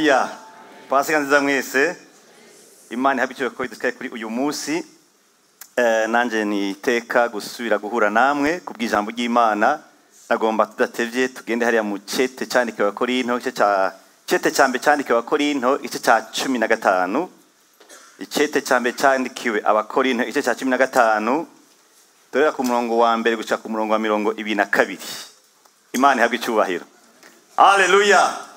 Haleluya. Pasika nziza mwese. Imana ihabwe ko idushikaye kuri uyu munsi. Nanje ni iteka gusubira guhura namwe kubw'ijambo ry'Imana. Nagomba tudatevye tugende hariya mu cete candikiwe Abakorinto, igice ca cete ca mbere candikiwe Abakorinto, igice ca 15. Icete ca mbere candikiwe Abakorinto, igice ca 15. Dorera ku murongo wa mbere guca ku murongo wa 22. Imana ihabwe icyubahiro. Haleluya.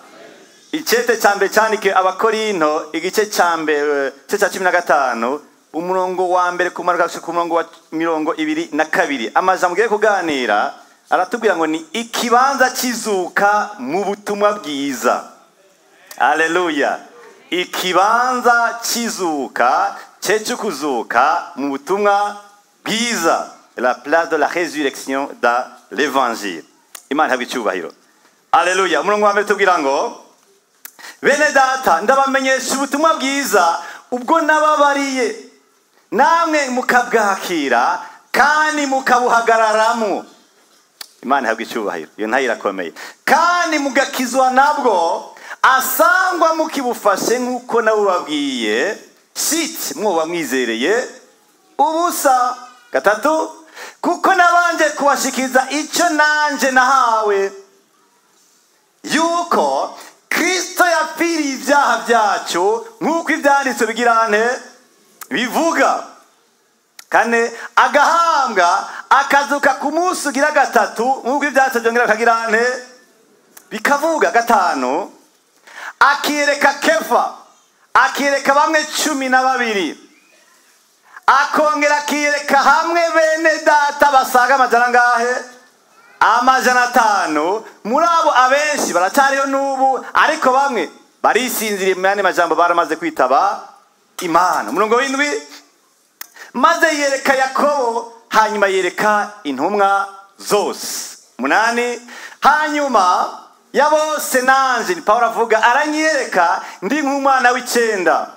Icete ca mbere candikiwe Abakorinto, igice ca mbere, igice ca 15, umurongo wa mbere kumanuka ku murongo wa 22. Amajambo ngiye kuganira aratubwira ngo ni ikibanza cy'izuka mu butumwa bwiza. Haleluya. Ikibanza cy'izuka, cyo kuzuka mu butumwa bwiza. La place de la résurrection dans l'évangile. Imana ihabwe icyubahiro. Haleluya. Umurongo wa mbere tubwira ngo bene data, ndabamenyesha ubutumwa bwiza ubwo nababariye, namwe mukabwakira kandi mukabuhagararamo. Imana ihabwe icyubahiro. Iyo ntayo irakomeye. Kandi mugakizwa nabwo, asangwa mukibufashe nk'uko nabubabwiye, shit mwoba mwizereye ubusa. Gatatu, kuko nabanje kubashikiza icyo nanje nahawe, yuko Kristo yapfiriye ibyaha byacu nk'uko ibyanditswe bigirane bivuga. Kane, agahambwa akazuka ku munsi ugira gatatu nk'uko ibyanditswe byongera bikagirane bikavuga. Gatanu, akiyereka Kefa, akiyereka bamwe 12, akongera akiyereka hamwe bene data basaga amajana angahe? 500. Muri abo abenshi baracyariho n'ubu, ariko bamwe barisinziriye, mu yandi majambo baramaze kwitaba Imana. Umurongo w'indwi, maze yereka Yakobo, hanyuma yereka intumwa zose. 8, hanyuma ya bose nanje, ni Paulo avuga, aranyereka ndi nk'umwana w'icenda.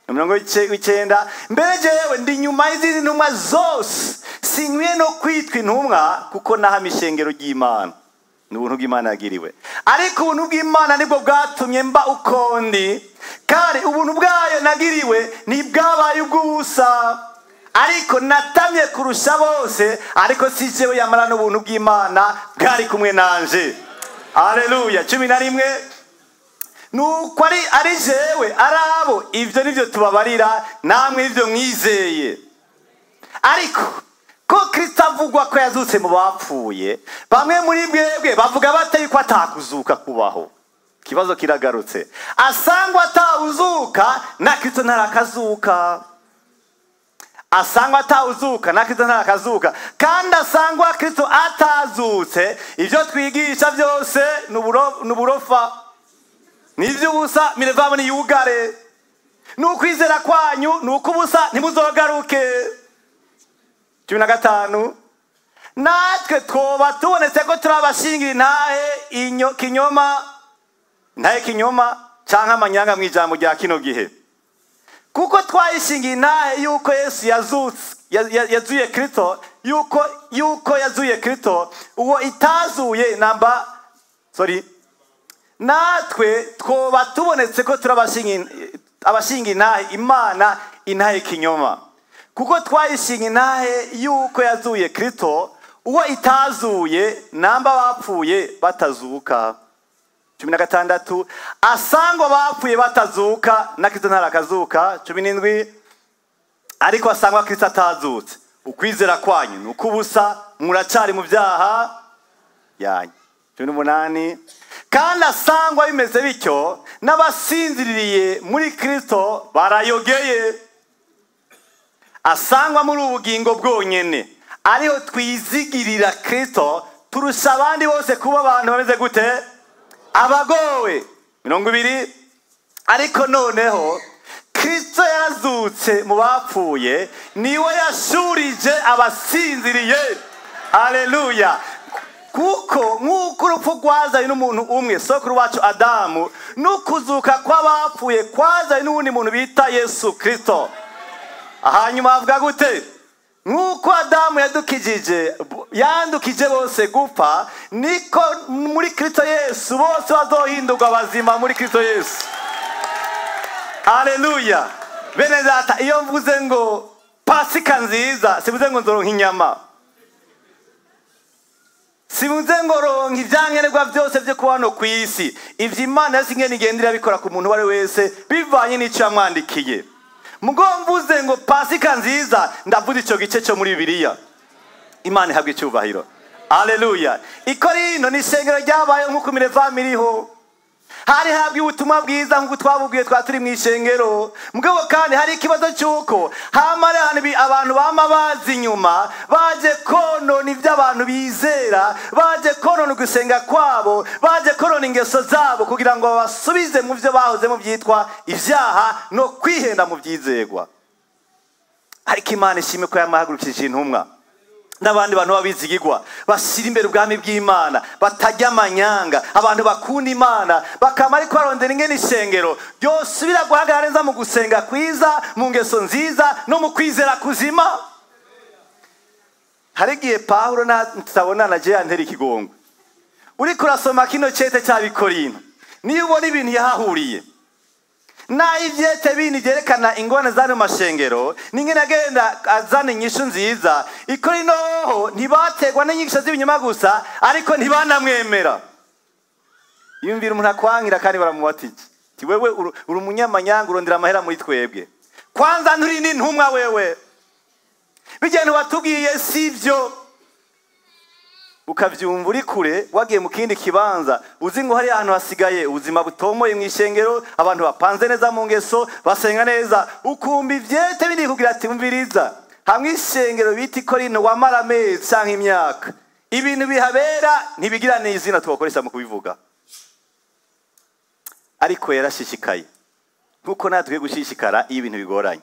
Umurongo w'icenda, mbere jewe ndi nyuma y'izindi ntumwa zose, sinkwiye no kwitwa intumwa kuko nahama ishengero ry'Imana. Ni ubuntu bw'Imana yagiriwe, ariko ubuntu bw'Imana nibwo bwatumye mba ukondi, kandi ubuntu bwayo nagiriwe ntibwabaye ubw'ubusa, ariko natamye kurusha bose, ariko si jewe yamara n'ubuntu bw'Imana bwari kumwe nanje. Haleluya. 11, nuko ari jewe ari abo, ivyo nivyo tubabarira, namwe ivyo mwizeye. Ariko ko Kristo avugwa ko yazutse mu bapfuye, bamwe muri bwebwe bavuga bate yuko atakuzuka kubaho? Ikibazo kiragarutse. Asangwa atawuzuka na Kristo ntarakazuka. Asangwa atawuzuka na Kristo ntarakazuka. Kandi asangwa Kristo atazutse, ivyo twigisha byose n'uburofa, n'ivy'ubusa, mirevamo ni yugare. N'ukwizera kwanyu nukubusa, ntimuzogaruke. 15, natwe twoba tubonetse ko turabashingira intahe kinyoma, intahe kinyoma canke amanyanga mw'ijambo rya kino gihe, kuko twayishingiye intahe yuko Yesu yazutse, yazuye Kristo, yuko yazuye Kristo, uwo itazuye namba, sorry, natwe twoba tubonetse ko turabashinga intahe Imana, intahe kinyoma, kuko twayishinga intahe yuko yazuye Kristo, uwo itazuye namba bapfuye batazuka. 16, asangwa bapfuye batazuka na Kristo ntarakazuka. 17, ariko asangwa Kristo atazutse, ukwizera kwanyu nukubusa, muracari mu byaha yanyu. 18, kandi asangwa bimeze bityo, n'abasinziriye muri Kristo barayogeye. Asangwa muri ubugingo bwonyene ariho twizigirira Kristo, turusha abandi bose kuba abantu bameze gute? Abagowe. 20, ariko noneho Kristo yarazutse mu bapfuye, niwe yashurije abasinziriye. Haleluya. Kuko nk'uko urupfu rwazanye n'umuntu umwe, sokuru wacu Adamu, n'ukuzuka kw'abapfuye kwazanye n'uwundi muntu bita Yesu Kristo. Hanyuma avuga gute? Nk'uko Adamu yadukijije, yandukije bose gupfa, niko muri Kristo Yesu bose bazohindurwa bazima muri Kristo Yesu. Haleluya. Bene data, iyo mvuze ngo Pasika nziza, sivuze ngo nzoronka inyama, sivuze ngo ronka ibyankenerwa byose byo kuba hano ku isi. Ivyo Imana yose ingene igenda irabikora ku muntu uwo ari wese bivanye n'ico yamwandikiye. Mugo mvuze ngo Pasika nziza, ndavuze ico gice cyo muri Bibiliya. Imana ihabwe icyubahiro. Haleluya. Ikorinto ni ishengero ryabaye nk'uko Mirevamu iriho. Hari habwi ubutumwa bwiza nk'uko twabubwiye twa turi mu ishengero. Mugabo kandi hari ikibazo cy'uko hamara abantu bama bazi inyuma, baje konona ibyo abantu bizera, baje konona ugusenga kwabo, baje konona ingeso zabo kugira ngo babasubize mu byo bahoze mu byitwa ibyaha no kwihenda mu byizegwa. Ariko Imana ishimwe ko yamahagurukije intumwa n'abandi bantu babizigirwa bashyira imbere ubwami bw'Imana, batajya amanyanga, abantu bakunda Imana, bakama ariko barondera ingene ishengero ryosubira guhagarara neza mu gusenga kwiza, mu ngeso nziza no mu kwizera kuzima. Hari igihe Pawulo ntabona na je antera ikigongo. Uriko urasoma kino cete cy'Abikorinto, niyo ubona ibintu yahahuriye na ivyete bindi byerekana ingorane zari mu mashengero, n'ingene agenda azana inyishu nziza. Ikorinto ntibategwa n'inyigisho z'ibinyoma gusa, ariko ntibanamwemera. Yumvira umuntu akwangira kandi baramubatije. Ti wewe uri umunyamanyanga, urondera amahera muri twebwe. Kwanza nturi n'intumwa wewe. Bijyanye watubwiye sivyo. Ukavyumva uri kure, wagiye mu kindi kibanza, uzi ngo hari ahantu hasigaye ubuzima butomoye mu ishengero, abantu bapanze neza mu ngeso, basenga neza, ukumva ivyete bindi kugira ati umviriza. Hamwe ishengero bita Ikorinto wamara amezi canke imyaka, ibintu bihabera ntibigira n'izina twakoresha mu kubivuga. Ariko yarashishikaye. Nkuko natwe gushishikara iyo ibintu bigoranye.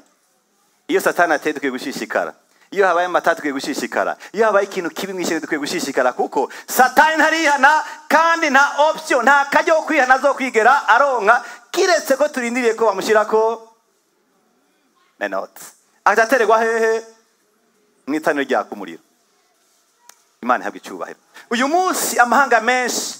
Iyo Satani ateye dukwiye gushishikara. Iyo habaye amata dukwiye gushishikara. Iyo habaye ikintu kibi mw'ishengero dukwiye gushishikara, kuko Satani ntarihana kandi nta option, nta kajyo ko kwihana azokwigera aronka, kiretse ko turindiriye ko bamushyirako menote. Agatererwa hehe? Mw'itaniro ryaka umuriro. Imana ihabwe icyubahiro. Uyu munsi amahanga menshi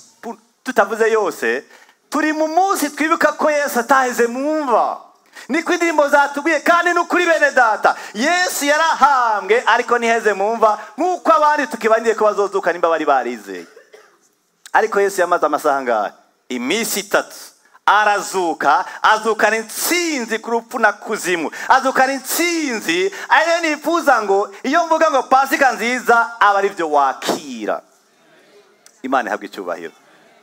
tutavuze yose, turi mu munsi twibuka ko Yesu ataheze mu mva. Niko indirimbo zatubwiye, kandi n'ukuri bene data, Yesu yarahambwe ariko ntiheze mu mva, nk'uko abandi tukibandiye ko bazozuka nimba bari barizeye. Ariko Yesu yamaze amasaha angahe? Iminsi itatu. Arazuka, azukana intsinzi ku rupfu na kuzimu, azukana intsinzi. Ariyo nifuza ngo iyo mvuga ngo Pasika nziza aba ari byo wakira. Imana ihabwe icyubahiro.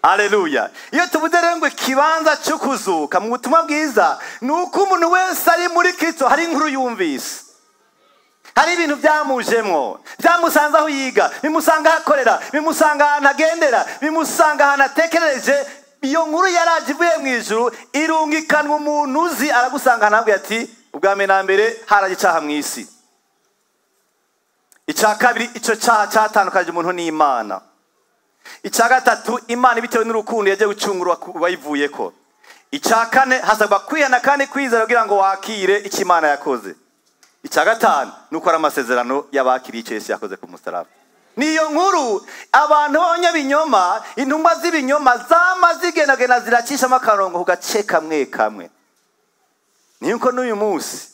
Haleluya. Iyo tuvuze rero ngo ikibanza cyo kuzuka mu butumwa bwiza, ni uko umuntu wese ari muri Kristo hari inkuru yumvise, hari ibintu byamujemwo, byamusanze aho yiga, bimusanga aho akorera, bimusanga ahantu agendera, bimusanga ahantu atekereje. Iyo nkuru yaraje ivuye mu ijuru irungikanwa umuntu uzi, aragusanga ahantu ati ubwa mbere na mbere haraje icaha mu isi. Icya kabiri, ico caha cyatandukanye umuntu n'Imana. Icya gatatu, Imana bitewe n'urukundo yagiye gucungura bayivuyeko. Icya kane, hasabwa kwihana kandi kwizera kugira ngo wakire icyo Imana yakoze. Icya gatanu, nuko ari amasezerano y'abakiriye icyo Yesu yakoze ku musaraba. Niyo nkuru abantu b'abanyabinyoma, intumwa z'ibinyoma zama zigenagena ziracishamo akarongo ku gace kamwe kamwe. Niko n'uyu munsi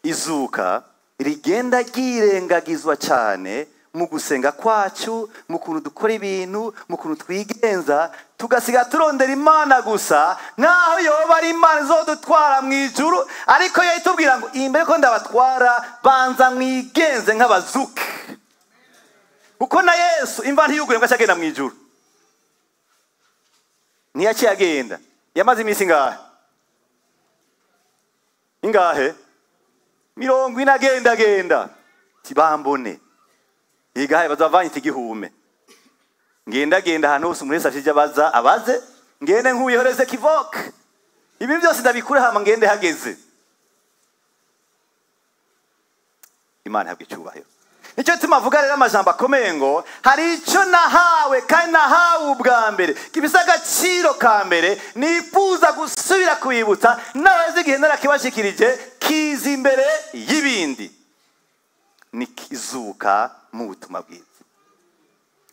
izuka rigenda ryirengagizwa cyane mu gusenga kwacu, mu kuntu dukora ibintu, mu kuntu twigenza, tugasiga turondera Imana gusa nkaho yoba ari Imana izodutwara mu ijuru. Ariko yo itubwira ngo imbere ko ndabatwara, banza mwigenze nk'abazuke. Kuko na Yesu imva ntiyugure ngo acagenda mu ijuru, ntiyaciye agenda. Yamaze iminsi ingahe? Ingahe? 40 agenda agenda, tibambone igahe bazavanye igihume. Ngenda genda ahantu hose umuntu wese afite abaza abaze, ngende nkuyihoreze kivoke, ibi byose ndabikure hama ngende hageze. Imana ihabwe icyubahiro. Nicyo tumavuga rero amajambo akomeye ngo hari icyo nahawe kandi nahawe ubwa mbere, gifise agaciro ka mbere, nifuza gusubira kubibutsa n'abazi igihe narakibashikirije, Kiza imbere y'ibindi ni kizuka mu butumwa bwiza.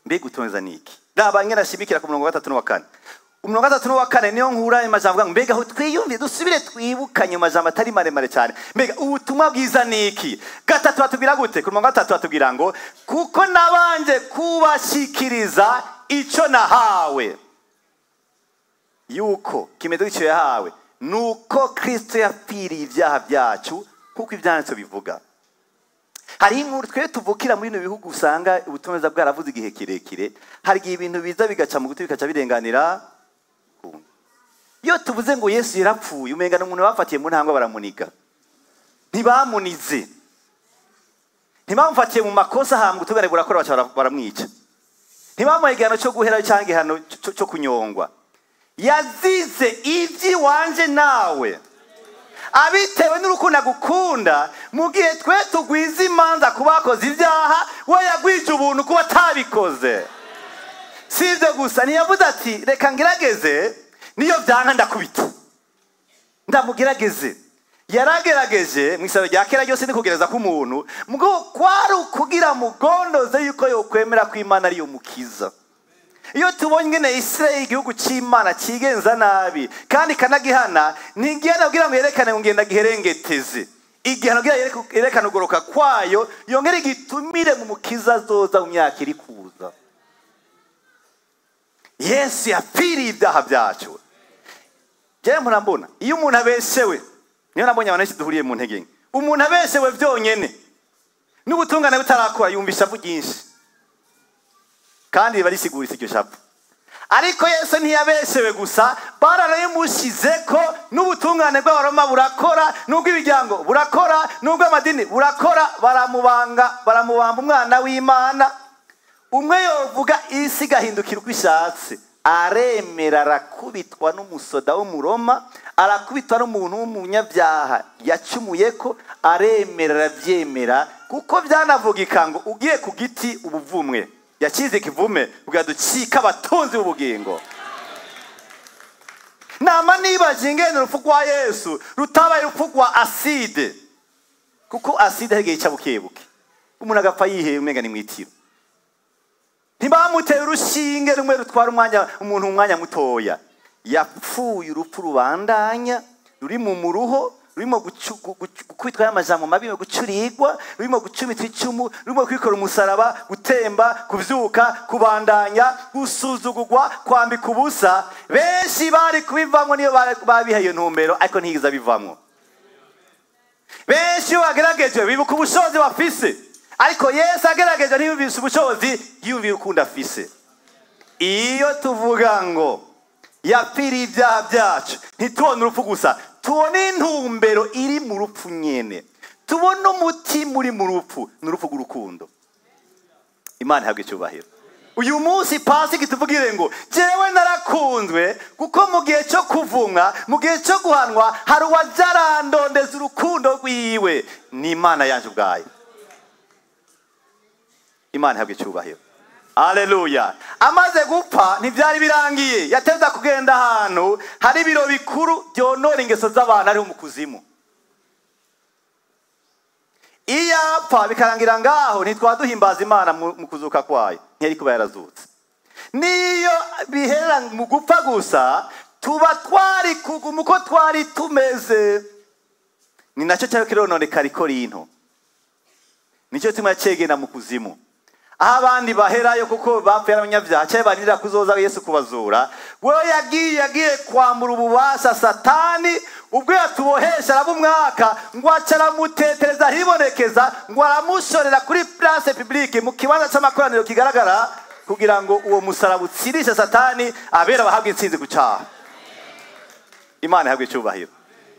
Mbega ubutumwa ni iki? Raba ngena shimikira ku murongo wa 3 n'uwa 4. Umurongo wa 3 n'uwa 4 niyo nkura amajambo ngo mbega aho twiyumviye dusubire twibukanye amajambo atari maremare cyane. Mbega ubutumwa bwiza ni iki? 3 batubwira gute? Ku murongo wa 3 batubwira ngo kuko nabanje kubashikiriza ico nahawe, yuko kimeze icyo yahawe nuko Kristo yapfiriye ibyaha byacu kuko ibyanditswe bivuga. Hari inkuru twe tuvukira muri bino bihugu usanga ubutumwa bwaravuze igihe kirekire, hari igihe ibintu biza bigaca mu gutwi bikaca birenganira. Iyo tuvuze ngo Yesu yarapfuye umenga n'umuntu bafatiye mu ntangwa baramuniga. Ntibamunize, ntibamufatiye mu makosa hambwe utugare burakora baca baramwica. Ntibamuha igihano cyo guherayo cyangwa igihano cyo kunyongwa. Yazize iby'iwanje nawe abitewe n'urukundo agukunda. Mu gihe twe tugwiza imanza ku bakoze ibyaha, we yagwije ubuntu kuba atabikoze. Si ibyo gusa, ntiyavuze ati reka ngerageze niyo byanka ndakubita, ndamugerageze. Yaragerageje mu isaro rya kera ryose ni kugereza k'umuntu, mugo kwari ukugira mugondoze yuko yokwemera ko Imana ariyo mukiza. Iyo tubonye ingene Israel igihugu c'Imana cigenza nabi kandi kanagihana, ntigihana kugira ngo yerekane ngo ngenda giherengeteze. Igihano kugira yerekane ugoroka kwayo, yongere igitumire mu mukiza azoza mu myaka iri kuza. Yesu yapfiriye ibyaha byacu. Jewe murambona iyo umuntu abeshewe, niyo nabonye abantu benshi duhuriye mu ntege nke. Umuntu abeshewe byonyene n'ubutungane butarakora yumva ishavu ryinshi, kandi barisiguritse iryo shavu. Ariko Yesu ntiyabeshewe gusa, baranayimushize ko n'ubutungane bw'abaroma burakora, n'ubw'ibiryango burakora, n'ubw'amadini burakora. Baramubanga, baramubamba umwana w'Imana. Umwe yovuga isi igahindukira uko ishatse, aremera arakubitwa n'umusoda w'umuroma, arakubitwa n'umuntu w'umunyabyaha yacumuye ko, aremera arabyemera, kuko byanavugika ngo ugiye ku giti ubuvumwe. Yakize ikivume kugira ducike abatunzi b'ubugingo. Nama nibaje ingene urupfu rwa Yesu rutabaye urupfu rwa aside, kuko aside hari igihe ica bukebuke umuntu agapfa yiheye umenga ni mwitiro. Ntibamuteye urushinge rumwe rutwara umwanya umuntu umwanya mutoya. Yapfuye urupfu rubandanya ruri mu muruho, rurimo gukubitwa y'amajambo mabi, gucurigwa, rurimo gucumita icumu, rurimo kwikora umusaraba, gutemba, kuvyuka, kubandanya, gusuzugurwa, kwambika ubusa. Benshi bari kubivamwo niyo babihaye iyo ntumbero, ariko ntiyigeze abivamwo. Benshi iyo bagerageje bibuka ubushobozi bafise, ariko Yesu agerageje ntiyumvise ubushobozi, yumviye urukundo afise. Iyo tuvuga ngo yapfiriye ibyaha byacu, ntitubone urupfu gusa, tubone intumbero iri mu rupfu nyene, tubone umutima uri mu rupfu, ni urupfu rw'urukundo. Imana ihabwe icyubahiro. Uyu munsi Pasika ituvugire ngo jewe narakunzwe, kuko mu gihe cyo kuvumwa, mu gihe cyo guhanwa, hari uwajarandondeza urukundo rwiwe, ni Imana yanje ubwayo. Imana ihabwe icyubahiro. Haleluya. Amaze gupfa ntibyari birangiye, yateza kugenda ahantu hari ibiro bikuru byonora ingeso z'abantu, ariho mu kuzimu. Iyo apfa bikarangira ngaho, ntitwaduhimbaza Imana mu kuzuka kwayo, ntiyari kuba yarazutse. Niyo biherera mu gupfa gusa, tuba twari kuguma uko twari tumeze. Ni nacyo cyari kirononekara i Korinto, nicyo gituma yacegenda mu kuzimu, aho abandi baherayo kuko bapfuye ari abanyabyaha, cyangwa barindira kuzoza Yesu kubazura. We yagiye kwambura ububasha Satani, ubwo yatubohesha arabumwaka, ngo aca aramutetereza hibonekeza, ngo aramushorera kuri place publique mu kibanza c'amakoraniro kigaragara, kugira ngo uwo musaraba utsirishe Satani, abera bahabwe intsinzi ku cyaha. Imana ihabwe icyubahiro.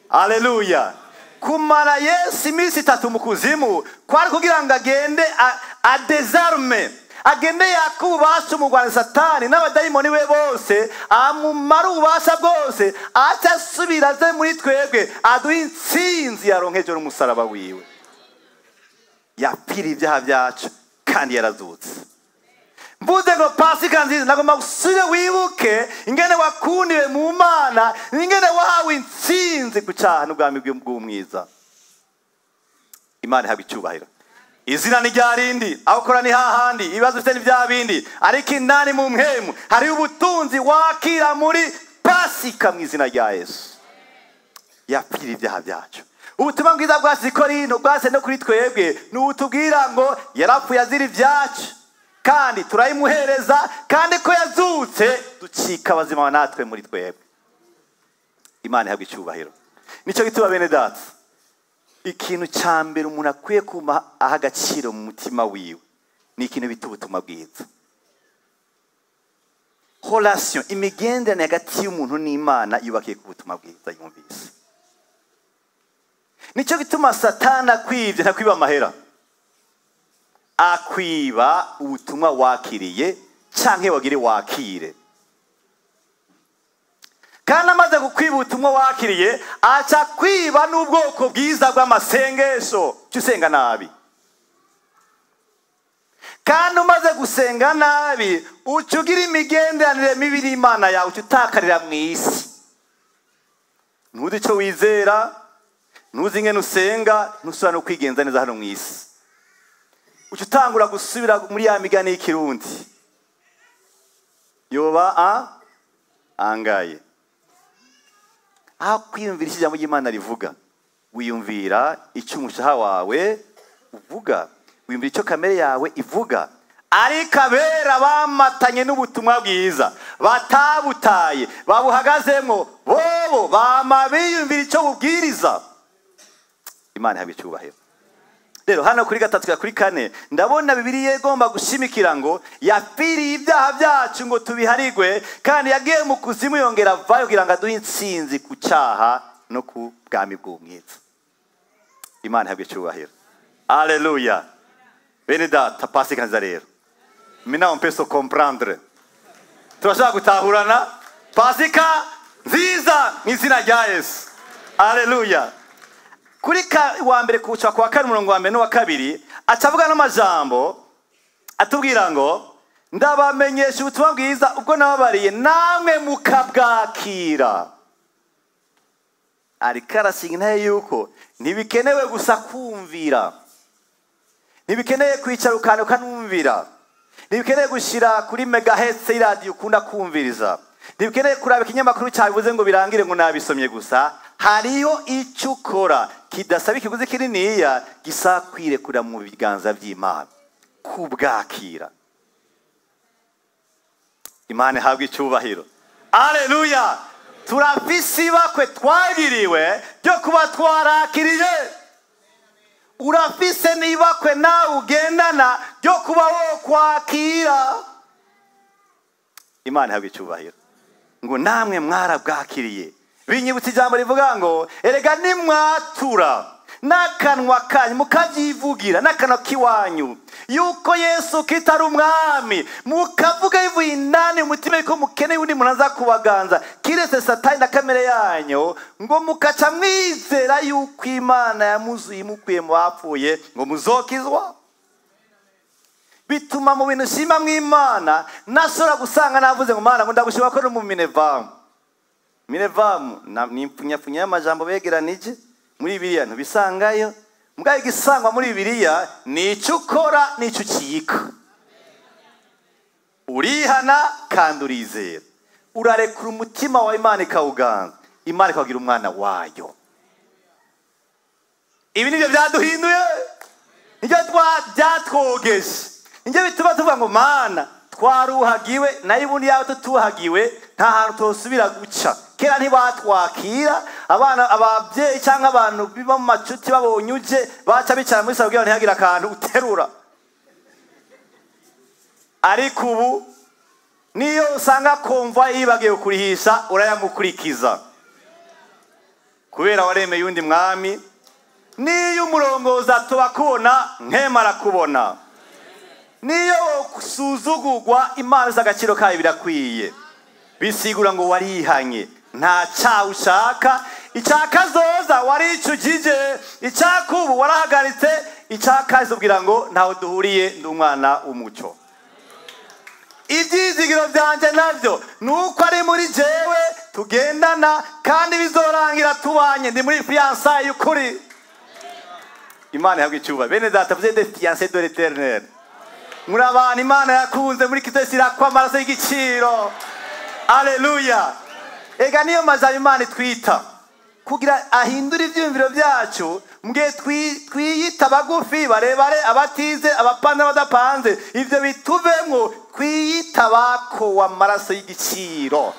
Haleluya. Kumara Yesu iminsi 3 mu kuzimu kwari kugira ngo agende adesarme, agende yaka ububasha umugwanyi Satani n'abadayimoni be bose, amumara ububasha bwose, aca asubira aze muri twebwe aduhe intsinzi yaronkeje n'umusaraba wiwe. Yapfiriye ibyaha byacu kandi yarazutse. Mvuze ngo Pasika nziza, nagomba gusubira wibuke ingene wakundiwe mu Mana, ingene wahawe intsinzi ku cyaha n'ubwami bw'umwiza. Imana ihabwa icyubahiro. Izina ni rya rindi, aho ukora ni hahandi, ibibazo ufite ni bya bindi, ariko indani mu mpemu hariho ubutunzi wakira muri Pasika mu izina rya Yesu. Yapfira ibyaha byacu. Ubutumwa bwiza bwasize i Korinto bwase no kuri twebwe, ni ubutubwira ngo yarapfuye azira ibyacu, kandi turayimuhereza, kandi ko yazutse ducika abazima natwe muri twebwe. Imana ihabwa icyubahiro. Nicyo gituma bene data, ikintu cya mbere umuntu akwiye kuma aha agaciro mu mutima wiwe ni ikintu bita ubutumwa bwiza. Relation, imigenderanire hagati y'umuntu n'Imana yubakiye ku butumwa bwiza yumvise. Nicyo gituma Satani akwibye, ntakwiba amahera, akwiba ubutumwa wakiriye canke wagire wakire. Kandi amaze kukwiba ubutumwa wakiriye, aca kwiba n'ubwoko bwiza bw'amasengesho. Cyo usenga nabi, kandi umaze gusenga nabi uca ugira imigenderanire mibi n'Imana yawe, uca utakarira mu isi. Ntuzi icyo wizera, ntuzi ingene usenga, ntusubira no kwigenza neza hano mu isi. Uca utangura gusubira muri ya migani y'ikirundi, yoba angaye. Aho kwiyumvira icyo ijambo ry'Imana rivuga, wiyumvira icyo umushaha wawe uvuga, wiyumvira icyo kamere yawe ivuga. Ariko abera bamatanye n'ubutumwa bwiza, batabutaye, babuhagazemo, bobo bama biyumvira icyo bubwiriza. Imana ihabwe icyubahiro. Rero hano kuri 3 kuri 4 ndabona Bibiliya igomba gushimikira ngo yapfiriye ibyaha byacu ngo tubiharigwe, kandi yagiye mu kuzimu yongera avayo kugira ngo aduhe intsinzi ku cyaha no ku bwami bw'umwiza. Imana ihabwe icyubahiro. Haleluya. Bene data, Pasika nziza rero. Maintenant on peut se comprendre. Turashobora gutahurana. Pasika nziza mu izina rya Yesu. Haleluya. Kuri wa mbere kuca kwa kane umurongo wa mbere n'uwa kabiri acavuga n'amajambo atubwira ngo ndabamenyesha ubutumwa bwiza ubwo nababariye namwe mukabwakira. Ariko arashinga intahe yuko ntibikenewe gusa kumvira, ntibikeneye kwicara ukanda ukanumvira, ntibikeneye gushyira kuri megahertz y'iradiyo ukunda kumviriza, ntibikeneye kuraba ikinyamakuru cyabivuze ngo birangire ngo nabisomye gusa. Hariho icyo ukora kidasaba ikiguzi kininiya, gisaba kwirekura mu biganza by'Imana, kubwakira. Imana ihabwe icyubahiro. Haleluya. Turafise ibakwe twagiriwe ryo kuba twarakiriye. Urafise n'ibakwe nawe ugendana ryo kuba wo kwakira. Imana ihabwe icyubahiro. Ngo namwe mwarabwakiriye. Binyibutsa ijambo rivuga ngo erega nimwatura n'akanwa kanyu mukabyivugira n'akanwa k'iwanyu yuko Yesu kitari umwami, mukavuga yivuye indani mu mutima yuko mukeneye undi muntu aza kubaganza kiretse Satani na kamere yanyu, ngo mukaca mwizera yuko Imana yamuzuye imukuye mu bapfuye ngo muzokizwa. Bituma mu bintu nshima mw'Imana nashobora gusanga navuze ngo Mana ngo ndagushima ko no mu minevamu. Minevamu ni impfunyapfunya y'amajambo begeranije muri Bibiliya ntubisangayo. Mbwa igisangwa muri Bibiliya ni icyo ukora n'icyo ukiyika. Urihana kandi urizera, urarekura umutima wa Imana ikawuganza, Imana ikagira umwana wayo. Ibi nibyo byaduhinduye, nibyo byatwogeje, nibyo bituma tuvuga ngo Mana twaruhagiwe, nayo ubundi yawe tutuhagiwe nta hantu tosubira guca. Kera ntibatwakira abana, ababyeyi cyangwa abantu biba mu macuti babonye uje baca bicara muri salo kugira ntihagire akantu uterura. Ariko ubu niyo usanga komva yibagiwe kurihisha urayamukurikiza, kubera waremeye undi mwami. Niyo umurongozi atubakubona nkemara kubona, niyo usuzugurwa Imana z'agaciro kayo birakwiye. Bisigura ngo warihanye, nta cyaha ushaka, icyakazoza waricujije, icyakubu warahagaritse, icyakazi ubwira ngo ntaho duhuriye ndi umwana w'umucyo. Ibyizigiro byanjye nabyo nuko ari muri jewe tugendana, kandi bizorangira tubanye, ndi muri fiançailles y'ukuri. Imana ihabwe icyubahiro. Bene data, vous êtes des fiancés de l'Éternel. Muri abantu Imana yakunze muri Kristo irakwa amaraso y'igiciro. Haleluya. Ega niyo majambo Imana itwita kugira ahindure ivyiyumviro byacu, mbwe twiyita bagufi, barebare, abatize, abapanze, abadapanze, ivyo bituvemwo, twiyita bakowe amaraso y'igiciro.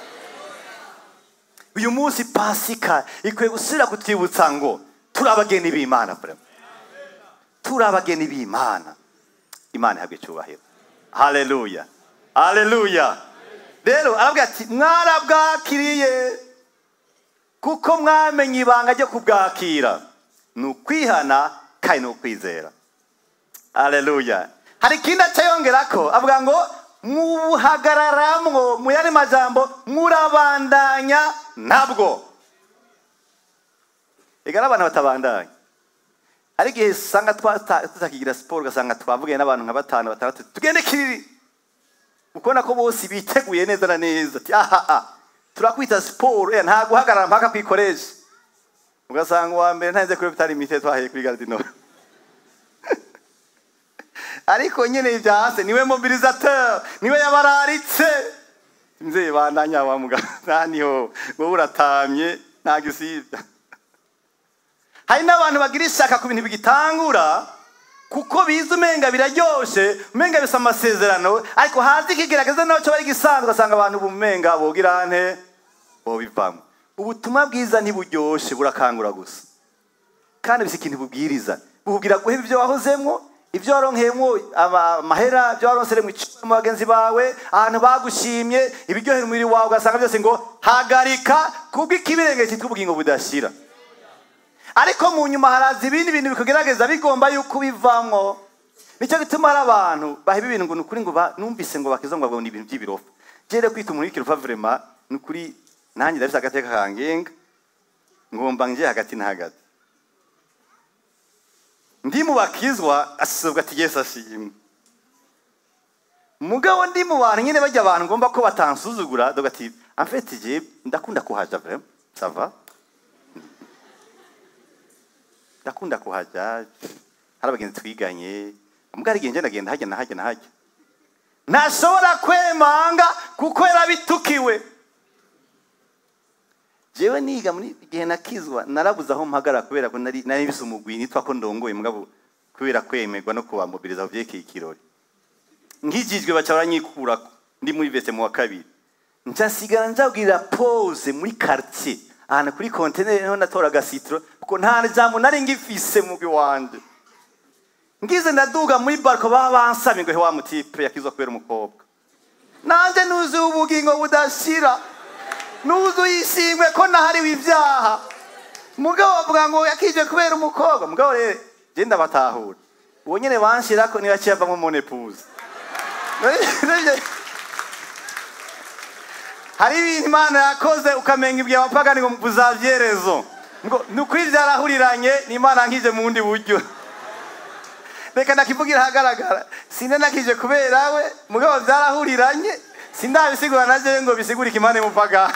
Uyu munsi Pasika ikwiye gusubira kutwibutsa ngo turi abageni b'Imana, vraiment. Turi abageni b'Imana. Imana ihabwe icyubahiro. Haleluya. Haleluya. Rero aravuga ati mwarabwakiriye kuko mwamenye ibanga ryo kubwakira, ni ukwihana kandi ni ukwizera. Haleluya. Hari ikindi acayongerako, avuga ngo mubuhagararamwo, mu yandi majambo murabandanya nabwo. Ega n'abantu batabandanya. Hari igihe usanga tutakigira siporo, ugasanga twavugaye n'abantu nka batanu batandatu, tugende Kiriri, ukubona ko bose biteguye neza na neza, ati aha aha turakwita siporo, nta guhagarara mpaka kwikoresha. Ugasanga uwa mbere ntaze kuri bitari imite twahiye kuri Gardino. Ariko nyene ivyase niwe mobilisateur, niwe yabararitse. Mzee bandanya wa muganga niho wowe uratamye nta gisivya. Hari n'abantu bagira ishaka ku bintu bigitangura kuko bize umenga biraryoshe, umenga bisa amasezerano, ariko hazi ikigerageza naco bari gisanzwe, ugasanga abantu bumenga bogira nte bobivamo. Ubutumwa bwiza ntiburyoshe, burakangura gusa. Kandi bisi ikintu bubwiriza, bubwira guheba ivyo wahozemwo, ivyo waronkeyemwo amahera, ivyo waronseremwo icuma mu bagenzi bawe, ahantu bagushimye, ibiryohera umubiri wawe, ugasanga byose ngo hagarika kubw'ikibirenge cyitwa ubugingo budashira. Ariko mu nyuma haraza ibindi bintu bikugerageza bigomba yuko ubivamwo. Nicyo gituma hari abantu baheba ibintu ngo nukuri ngo numvise ngo bakiza ngo babona ibintu by'ibirofa. Jere kwita umuntu w'ikirofa vraiment nukuri nanjye ndafise agateka kangenga, ngomba nje hagati na hagati. Ndi mu bakizwa asubwa ati Yesu ashimwe. Mugabo ndi mu bantu nyene bajya abantu ngomba ko batansuzugura, doga ati en fait je ndakunda kuhaja vraiment, ça va. Ndakunda kuhaja, hari abagenzi twiganye, mugabo ari igihe ndagenda hajya na hajya na hajya. Ntashobora kwemanga kuko yarabitukiwe. Jewe niga muri gihe nakizwa narabuze aho mpagara kubera ko nari bise umugwi nitwa ko ndongoye, mugabo kubera kwemerwa no kubamobiliza vyekeye ikirori. Nkijijwe baca baranyikurako ndi muri veste mu wa kabiri. Nca njagira pause muri quartier ahantu kuri container niho natora gasitro kuko nta jambo nari ngifise mugwi wanje. Ngize ndaduga muri barko babansamye ngo he wa mutipe yakizwa kubera umukobwa. Nanje nuzuye ubugingo budashira, nuzuye ishimwe ko nahariwe ibyaha. Mugabo bavuga ngo yakije kubera umukobwa, mugabo rero je ndabatahura. Uwo nyene banshirako niba ciyavamwo mon épouse. Hari ibintu Imana yakoze ukamenga ibyo abapagani ngo muzavyerezo. Ngo nukuri vyarahuriranye n'Imana nkije mu wundi buryo. Reka ndakivugira hagaragara. Sinda nakije kubera we, mugabo vyarahuriranye, sindabisigura naje ngo bisigurike Imana mupaga.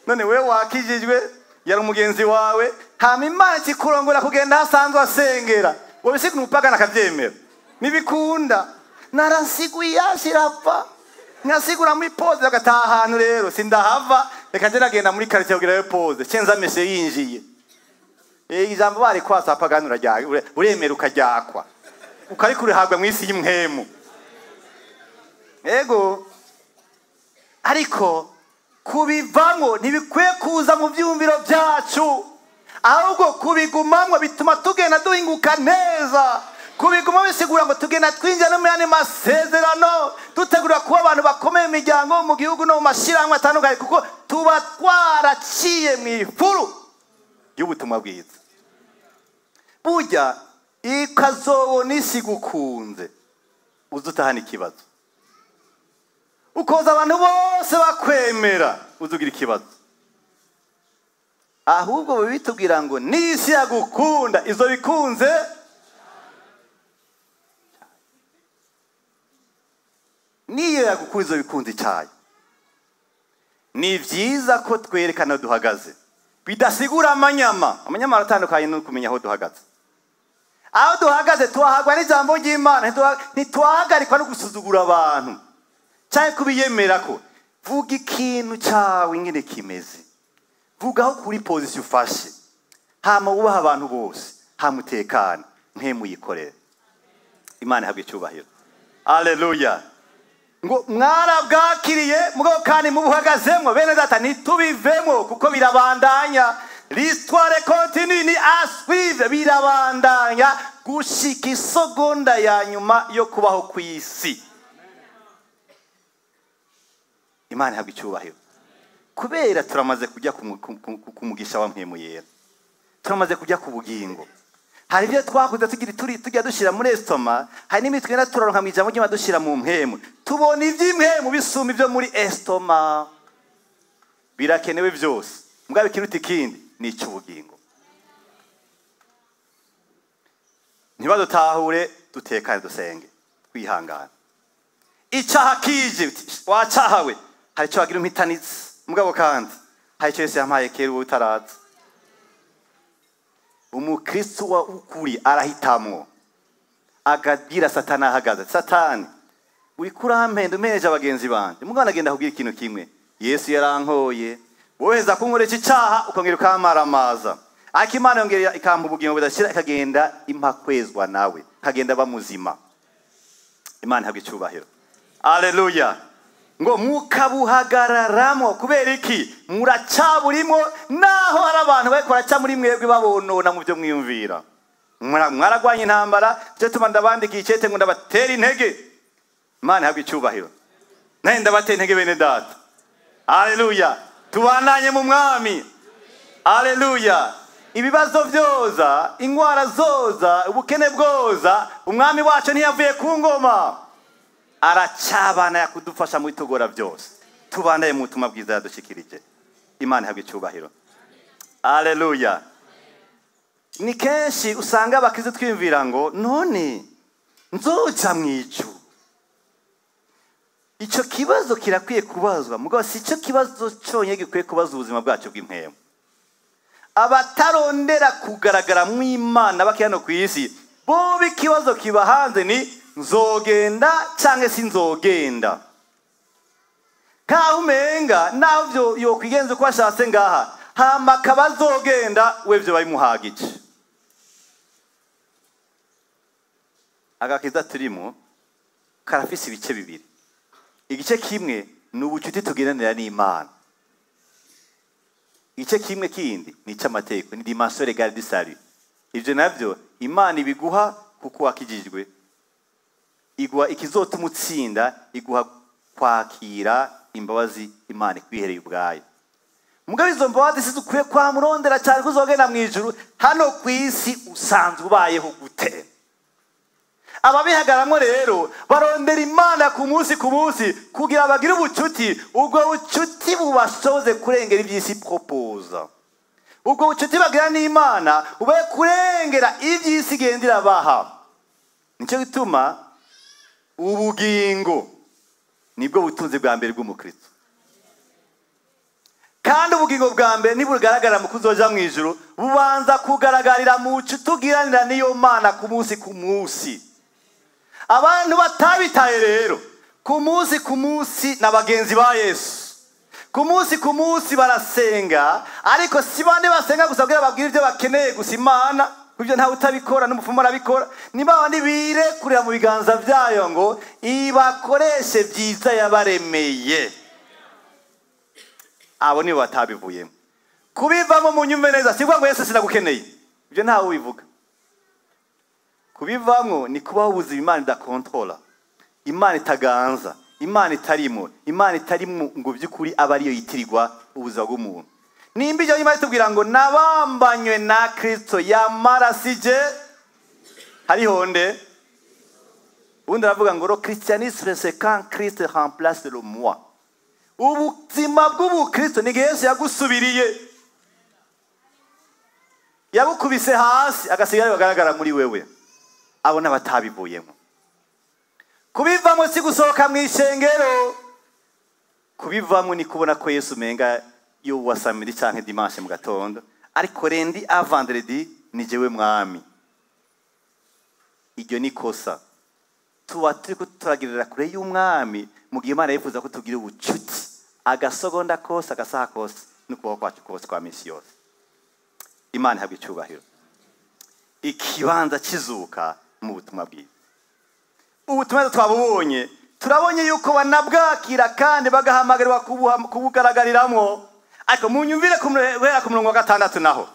None wewe wakijijwe yari umugenzi wawe, hama Imana ikikurongora kugenda hasanzwe asengera. Wowe bisigura umupagani akavyemera. Nibikunda. Narasiguye yashirapfa. Nkasigura muri pause agataha ahantu rero sindahava, reka nje nagenda muri quartier kugira yo pause. Cenza meshe yinjiye. Ijambo bari kwasa pagani urajya uremera ukaryakwa. Ukarikurihabwa mu isi y'imhemu. Ego. Ariko kubivamwo ntibikwiye kuza mu vyumviro byacu, ahubwo kubigumamwo bituma tugenda duhinguka neza. Kubiguma bisigura ngo tugenda twinjira no mu yandi masezerano, dutegura kuba abantu bakomeye mu miryango, mu gihugu no mu mashirahamwe atandukanye, kuko tuba twaraciye mu ifuru y'ubutumwa bwiza. Burya ikazobona isi gukunze uzutahana ikibazo. Ukoza abantu bose bakwemera uzugira ikibazo. Ahubwo bitubwira ngo n'isi yagukunda izo bikunze. Niyo yagukunda izo bikunze icyayi. Ni vyiza ko twerekana duhagaze. Bidasigura amanyama. Amanyama aratandukanye no kumenya aho duhagaze. Aho duhagaze tuhagwa n'ijambo ry'Imana, ntitwahagarikwa no gusuzugura abantu cyangwa kubiyemera ko. Vuga ikintu cyawe ingene kimeze, vuga aho kuri position ufashe, hama wubaha abantu bose, hama utekane, ntemuyikorere. Imana ihabwe icyubahiro. Haleluya. Ngo mwarabwakiriye mugabo kandi mubuhagazemwo. Bene data, ntitubivemo kuko birabandanya. L'histoire continue, ni à suivre, birabandanya gushika isogonda ya nyuma yo kubaho kw'isi. Imana ihabwe icyubahiro. Kubera turamaze kujya ku mugisha wa mpemu yera, turamaze kujya ku bugingo. Hari ibyo twakuze tugira turi tujya dushyira muri estomac, hari n'ibindi tugenda turaronka mu ijambo ry'Imana dushyira mu mpemu. Tubona iby'impemu bisumba ibyo muri estomac. Birakenewe byose, mugabo ikiruta ikindi ni icy'ubugingo. Ntibadutahure, dutekane, dusenge, twihangane. Icyaha kije, wacahawe, hari icyo wagira umpitanitse, mugabo kandi hari icyo Yesu yampaye kera ubu utaraza. Umukristo wa ukuri arahitamwo, akagira Satani ahagaze. Satani, uriko urampenda umpereje abagenzi banje, mugabo agenda akubwira ikintu kimwe, Yesu yarankoye, woheza kunkoresha icaha ukongera ukamparamaza, ariko Imana yongera ikampa ubugingo budashira, ikagenda impa kwezwa nawe, ikagenda aba muzima. Imana ihabwe icyubahiro. Haleluya. Ngo mukabuhagararamo. Kubera iki? Muracaburimo, naho hari abantu bariko baraca muri mwebwe babonona mu byo mwiyumvira. Mwaragwanye intambara, cyo tuma ndabandikiye icete ngo ndabatera intege. Imana ihabwe icyubahiro. Naye ndabatera intege bene data. Haleluya. Tubananye mu mwami. Haleluya. Ibibazo byoza, ingwara zoza, ubukene bwoza, umwami wacu ntiyavuye ku ngoma. Aracabana yakudufasha mu bitugora byose. Tubanaye mu butumwa bwiza yadushikirije. Imana ihabwe icyubahiro. Haleluya. Ni kenshi usanga abakristo twiyumvira ngo none nzoja mu ijuru. Icyo kibazo kirakwiye kubazwa, mugabo si cyo kibazo cyonyine gikwiye kubaza ubuzima bwacu bw'impemu. Abatarondera kugaragara mu Imana baki hano ku isi, bo ikibazo kiba hanze ni nzogenda cyangwa sinzogenda. Kaho umenga naho byo yokwigenza uko ashatse ngaha, hama akabazogenda we byo babimuhagije. Agakiza turimo karafise ibice bibiri. Igice kimwe ni ubucuti tugiranira n'Imana. Igice kimwe kindi ni icy'amategeko, ni dimension légale du salut. Ibyo nabyo Imana ibiguha kuko wakijijwe, iguha ikizotuma utsinda, iguha kwakira imbabazi Imana ikwihereye ubwayo. Mugabo izo mbabazi si zikwiye kwamurondera cyane kuzogenda mu ijuru. Hano ku isi usanzwe ubayeho gute? Ababihagaramo rero barondera Imana ku munsi ku munsi kugira bagire ubucuti, ubwo bucuti bubashoze kurengera iby'isi proposa. Ubwo bucuti bagira n'Imana ube kurengera iby'isi igendera baha. Nicyo gituma ubugingo nibwo butunzi bwa mbere bw'umukristo. Kandi ubugingo bwa mbere ntibugaragara mu kuzoja mu ijuru, bubanza kugaragarira mu bucuti tugiranira n'iyo Mana ku munsi ku munsi. Abantu batabitaye rero ku munsi ku munsi na bagenzi ba Yesu, ku munsi ku munsi barasenga, ariko si bande basenga gusa kugira babwire ibyo bakeneye gusa Imana, kubyo ntawe utabikora n'umupfumu arabikora. Ni babandi birekurira mu biganza byayo ngo ibakoreshe byiza yabaremeye. Abo nibo batabivuyemo. Kubivamo mu nyumve neza, si ngo Yesu sinagukeneye, ibyo ntawe ubivuga. Kubivamo ni kubaho ubuzima Imana idakontrola, Imana itaganza, Imana itarimo, Imana itarimo ngo by'ukuri aba ariyo yitirirwa ubuzima bw'umuntu. Nimba ibyo Imana itubwira ngo nabambanywe na Kristo yamarasije, hariho nde? Ubundi aravuga ngo le christianisme c'est quand Christ remplace le moi. Ubuzima bw'ubukristo ni Yesu yagusubiriye, yagukubise hasi agasigara bagaragara muri wewe. Abo n'abatabivuyemo. Kubivamo si gusohoka mu ishengero, kubivamo ni kubona ko Yesu menga Yo wa samedi canke dimanche mu gatondo, ariko lundi à vendredi ni jewe mwami. Iryo ni kosa. Tuba turiko turagirira kure y'umwami mu gihe Imana yifuza ko tugira ubucuti agasogonda kose, agasaha kose, n'ukuboko kwacu kose kwa misi yose. Imana ihabwe icyubahiro. Ikibanza kizuka mu butumwa bwiza, ubutumwa twabubonye, turabonye yuko banabwakira kandi bagahamagarwa kubugaragariramwo. Ariko munyumvire guhera ku murongo wa gatandatu, naho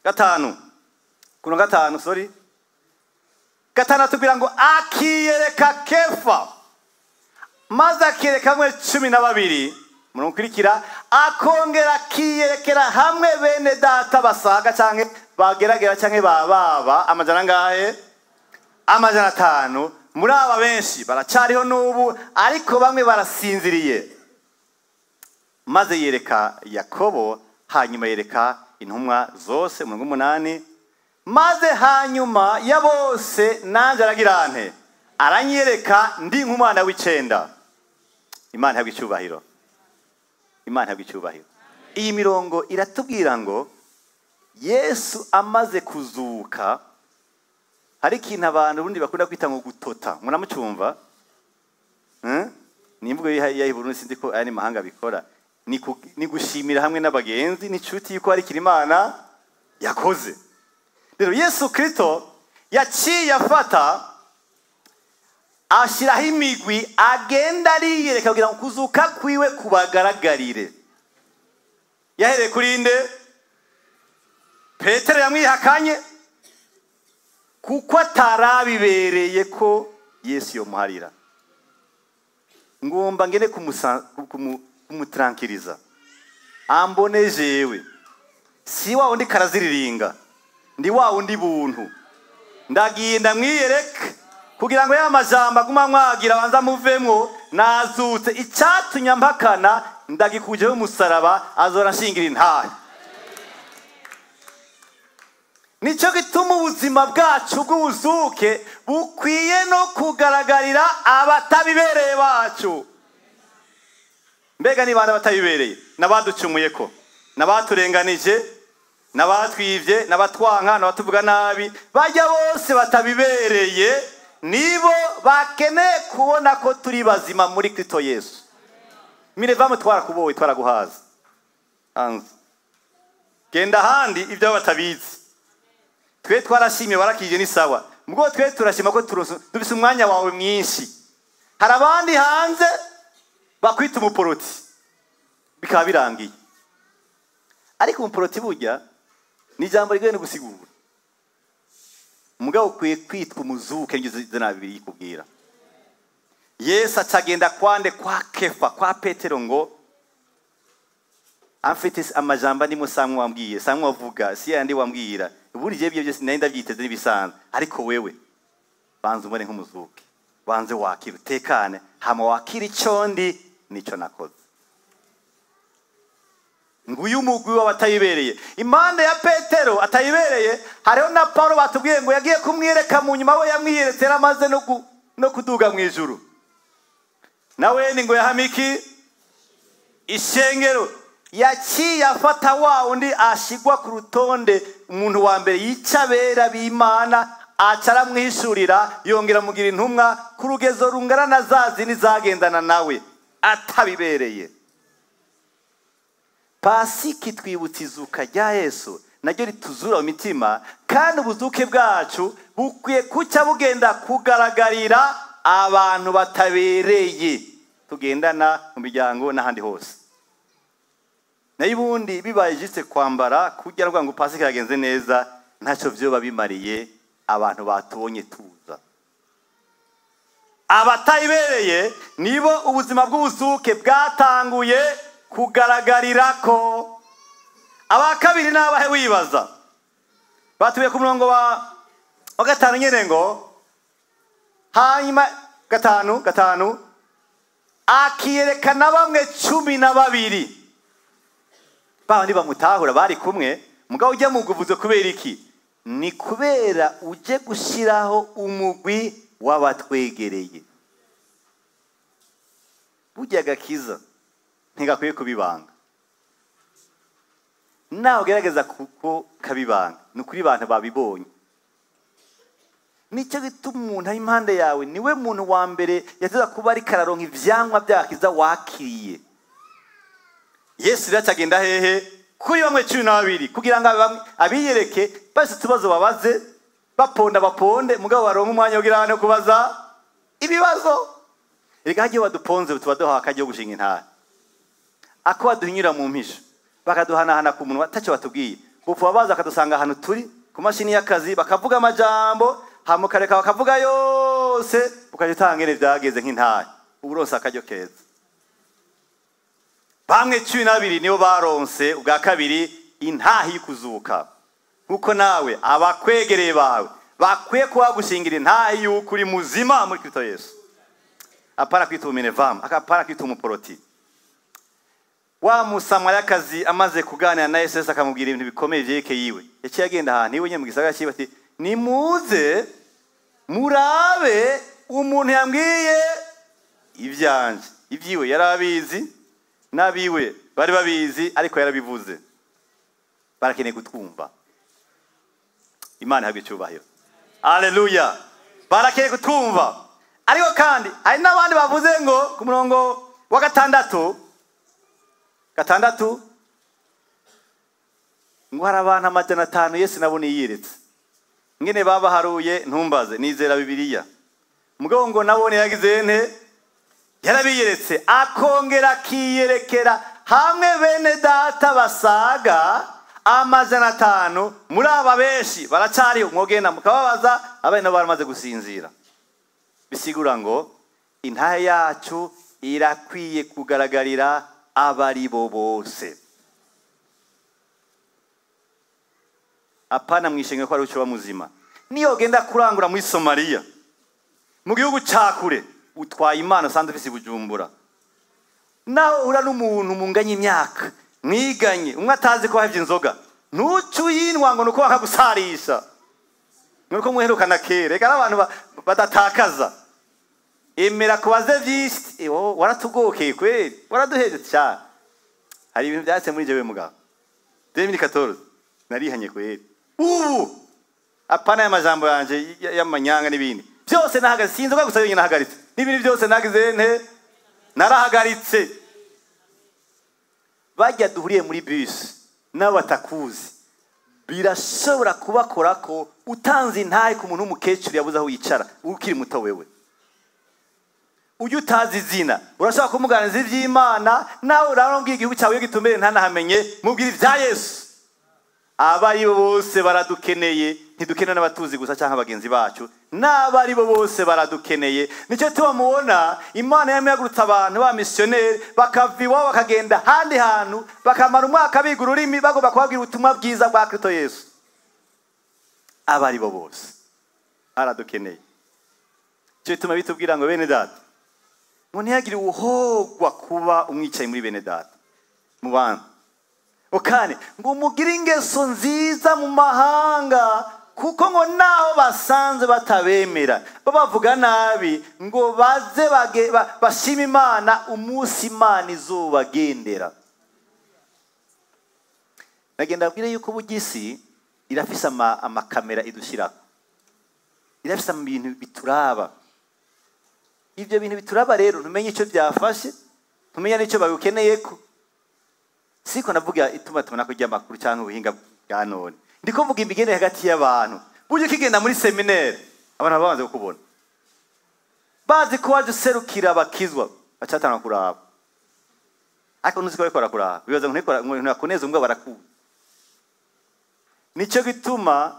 gatanu, ku murongo gatanu, sorry, gatandatu, kugira ngo akiyereka Kefa, maze akiyereka hamwe 12. Murongo ukurikira, akongera akiyerekera hamwe bene data basaga canke bageragera canke bababa amajana angahe? 500. Muri aba benshi baracariho n'ubu, ariko bamwe barasinziriye. Maze yereka Yakobo, hanyuma yereka intumwa zose. Umurongo 8, maze hanyuma ya bose nanjye aragira nte? Aranyereka ndi nk'umwana w'icenda. Imana ihabwe icyubahiro. Imana ihabwe icyubahiro. Iyi mirongo iratubwira ngo Yesu amaze kuzuka, hari ikintu abantu ubundi bakunda kwita ngo gutota. Muramucyumva? Ni imvugo y'ahi Burundi, sinzi ko aya ni mahanga bikora. Ni gushimira hamwe n'abagenzi n'inshuti yuko hari ikintu Imana yakoze. Rero Yesu Kristo yaciye afata ashyiraho imigwi agenda ariyereka kugira ngo kuzuka kwiwe kubagaragarire. Yahereye kuri nde? Petero yamwihakanye kuko atarabibereye ko Yesu yomuharira. Ngomba ngene kumutranquiliza, ambone jewe si wa wundi karaziriringa, ndi wa wundi buntu. Ndagiye ndamwiyereka kugira ngo ya majambo aguma mwagira abanza muvemwo. Nazutse, icyatumye mpakana ndagikujeho umusaraba, azora nshingira intahe. Nicyo gituma ubuzima bwacu bw'ubuzuke bukwiye no kugaragarira abatabibereye bacu. Mbega ni bande batabibereye? N'abaducumuye ko, n'abaturenganije, n'abatwivye, n'abatwanka, n'abatuvuga nabi. Bajya bose batabibereye nibo bakeneye kubona ko turi bazima muri Kristo Yesu. Mirevamo twarakubowe, twaraguhaza hanze, genda ahandi ibyo batabizi. Twe twarashimye, warakije, ni sawa. Mubwo twe turashima ko dufise umwanya wawe mwinshi. Hari abandi hanze bakwita umuporoti bikaba birangiye, ariko umuporoti burya ni ijambo rigoye no gusigura. Mugabo ukwiye kwitwa umuzuke, ngize izina bibiri yikubwira. Yesu acagenda kwande? Kwa Kefa, kwa Petero, ngo amfite amajambo ndimo samwe wambwiye, samwe wavuga, si yandi wambwira. Ubundi je ibyo byose nari ndabyiteze n'ibisanzwe, ariko wewe banza ubone nk'umuzuke, banze wakira utekane, hama wakira icyo ndi nico nakoze. Nguyu umugwi w'abatayibereye. Impande ya Petero atayibereye hariho na Paulo, batubwiye ngo yagiye kumwereka mu nyuma. We yamwiyeretse yaramaze no kuduga mu ijuru. Nawe ni ngo yahamiki ishengero. Yaciye afata wa undi ashigwa ku rutonde, umuntu wa mbere yica abera b'Imana, aca aramwishurira, yongera amugira intumwa ku rugezo rungana na za zindi zagendana nawe atabibereye. Pasika itwibutsa izuka rya Yesu, naryo rituzura mu mitima, kandi ubuzuke bwacu bukwiye kucya bugenda kugaragarira abantu batabereye tugendana mu miryango n'ahandi hose. Nayo ubundi bibaye juste kwambara kugira ngo pasika yagenze neza, ntacyo vyoba bimariye abantu batubonye tuza. Abatayibereye nibo ubuzima bw'ubuzuke bwatanguye kugaragarira ko. Aba kabiri n'abahe? Wibaza batuye ku murongo wa gatanu nyene, ngo hanyuma gatanu gatanu, akiyerekana bamwe 12, babandi bamutahura bari kumwe. Mugabo ujya mu guvuze kubera iki? Ni kubera uje gushyiraho umugwi w'abatwegereye. Burya agakiza Ntigakwiye kubibanga. Nawe ugerageza kuko kabibanga, ni ukuri abantu babibonye. Nicyo gituma umuntu ari impande yawe niwe muntu wa mbere yateza kuba ariko araronka ivyamwa by'agakiza wakiriye. Yesu rero acagenda hehe? Kuri bamwe 12 kugira ngo bamwe abiyereke, basi utubazo babaze, baponda baponde, mugabo baronka umwanya wo kugira kubaza ibibazo. Erega hagiye baduponze tuba duhawe akaryo gushinga intara, ako baduhinyura mu mpisho bakaduhanahana ku munwa atacyo batubwiye, bupfa baza bakadusanga ahantu turi ku mashini y'akazi bakavuga amajambo, hamukareka bakavuga yose, ukajya utanga ingene vyageze nk'intara, uburonse akaryo keza. Bamwe 12 nibo baronse ubwa kabiri intahi y'ukuzuka. Nkuko nawe abakwegereye bawe bakwiye kuba gushingira intahi y'uko uri muzima muri Kristo Yesu. Apana kwita umuminevamu, akapana kwita umuporoti. Wa Musamariyakazi amaze kuganira na Yesu, Yesu akamubwira ibintu bikomeye vyerekeye iwe. Yaciye agenda ahantu iwe nyene mu gisagara ciwe ati, nimuze murabe umuntu yambwiye ivyanje. Ivyiwe yarabizi, n'abiwe bari babizi, ariko yarabivuze. Barakeneye kutwumva. Imana ihabwe icyubahiro. Haleluya. Barakeneye kutwumva. Ariko kandi hari n'abandi bavuze ngo ku murongo wa gatandatu ngo hari abantu 500 Yesu nabo niyiretse. Ngene babaharuye ntumbaze, nizera Bibiliya. Mugabo ngo nabone yagize nte? Yarabiyeretse, akongera akiyerekera hamwe bene data basaga 500. Muri aba benshi baracariho, mwogenda mukababaza, abana nabo baramaze gusinzira. Bisigura ngo intahe yacu irakwiye kugaragarira abari bo bose. Apana mwishenge ko ari uco muzima. Niyo genda kurangura muri Somalia, mu gihugu cakure, utwaye Imana usanzwe ufise Bujumbura. Naho ura n'umuntu munganye imyaka, mwiganye, umwe atazi ko wahevye inzoga, ntucu yinwa ngo nuko bakagusarisha. Nuko muherukana kera, reka abantu badatakaza. Emera kubaze vyinshi, waratugokeye kweri, waraduheje cyane. Hari ibintu byatse muri jewe mugabo. 2014 narihanye kweri. Ubu apana y'amajambo yanje y'amanyanga n'ibindi. Byose nahagaritse, sinzoga gusa yonyine nahagaritse. N'ibindi byose nagize nte narahagaritse. Bajya duhuriye muri bus n'abatakuzi, birashobora kubakora ko utanze intahe ku muntu w'umukecuru yabuze aho yicara ukiri muto wewe. Ujye utazi izina, urashobora kumuganiriza iby'Imana, nawe urarambwira igihugu cyawe iyo gitumbere ntanahamenye, mubwira ibya Yesu. Abari bo bose baradukeneye, ntidukeneye n'abatuzi gusa cyangwa abagenzi bacu, n'abari bo bose baradukeneye. Nicyo tuba mubona Imana yamyagurutse abantu ba missionnaire bakava iwabo bakagenda handi hantu bakamara umwaka biga ururimi bagomba kubabwira ubutumwa bwiza bwa Kristo Yesu. Abari bo bose baradukeneye. Nicyo gituma bitubwira ngo bene data, ngo ntihagire uwuhogwa kuba umwicaye muri bene data mu bantu. Okane ngo mugire ingeso nziza mu mahanga, kuko ngo naho basanze batabemera babavuga nabi, ngo baze bashima Imana umunsi Imana izobagendera. Nagenda abwire yuko bugisi irafise amakamera idushirako, irafise ibintu bituraba. Ivyo bintu bituraba rero ntumenye ico byafashe, ntumenye n'icyo babikeneyeko. Siko navuga ituma tubona ko ry'amakuru cyangwa ubuhinga bwa none, ndiko mvuga imigendere hagati y'abantu. Buryo kigenda muri seminaire abantu babanze kukubona, bazi ko waje userukira abakizwa, bacatana kuraba. Ariko ntuzi ko bariko barakuraba, bibaza ngo ntikora ngo ntakuneza umbwa barakuba. Nico gituma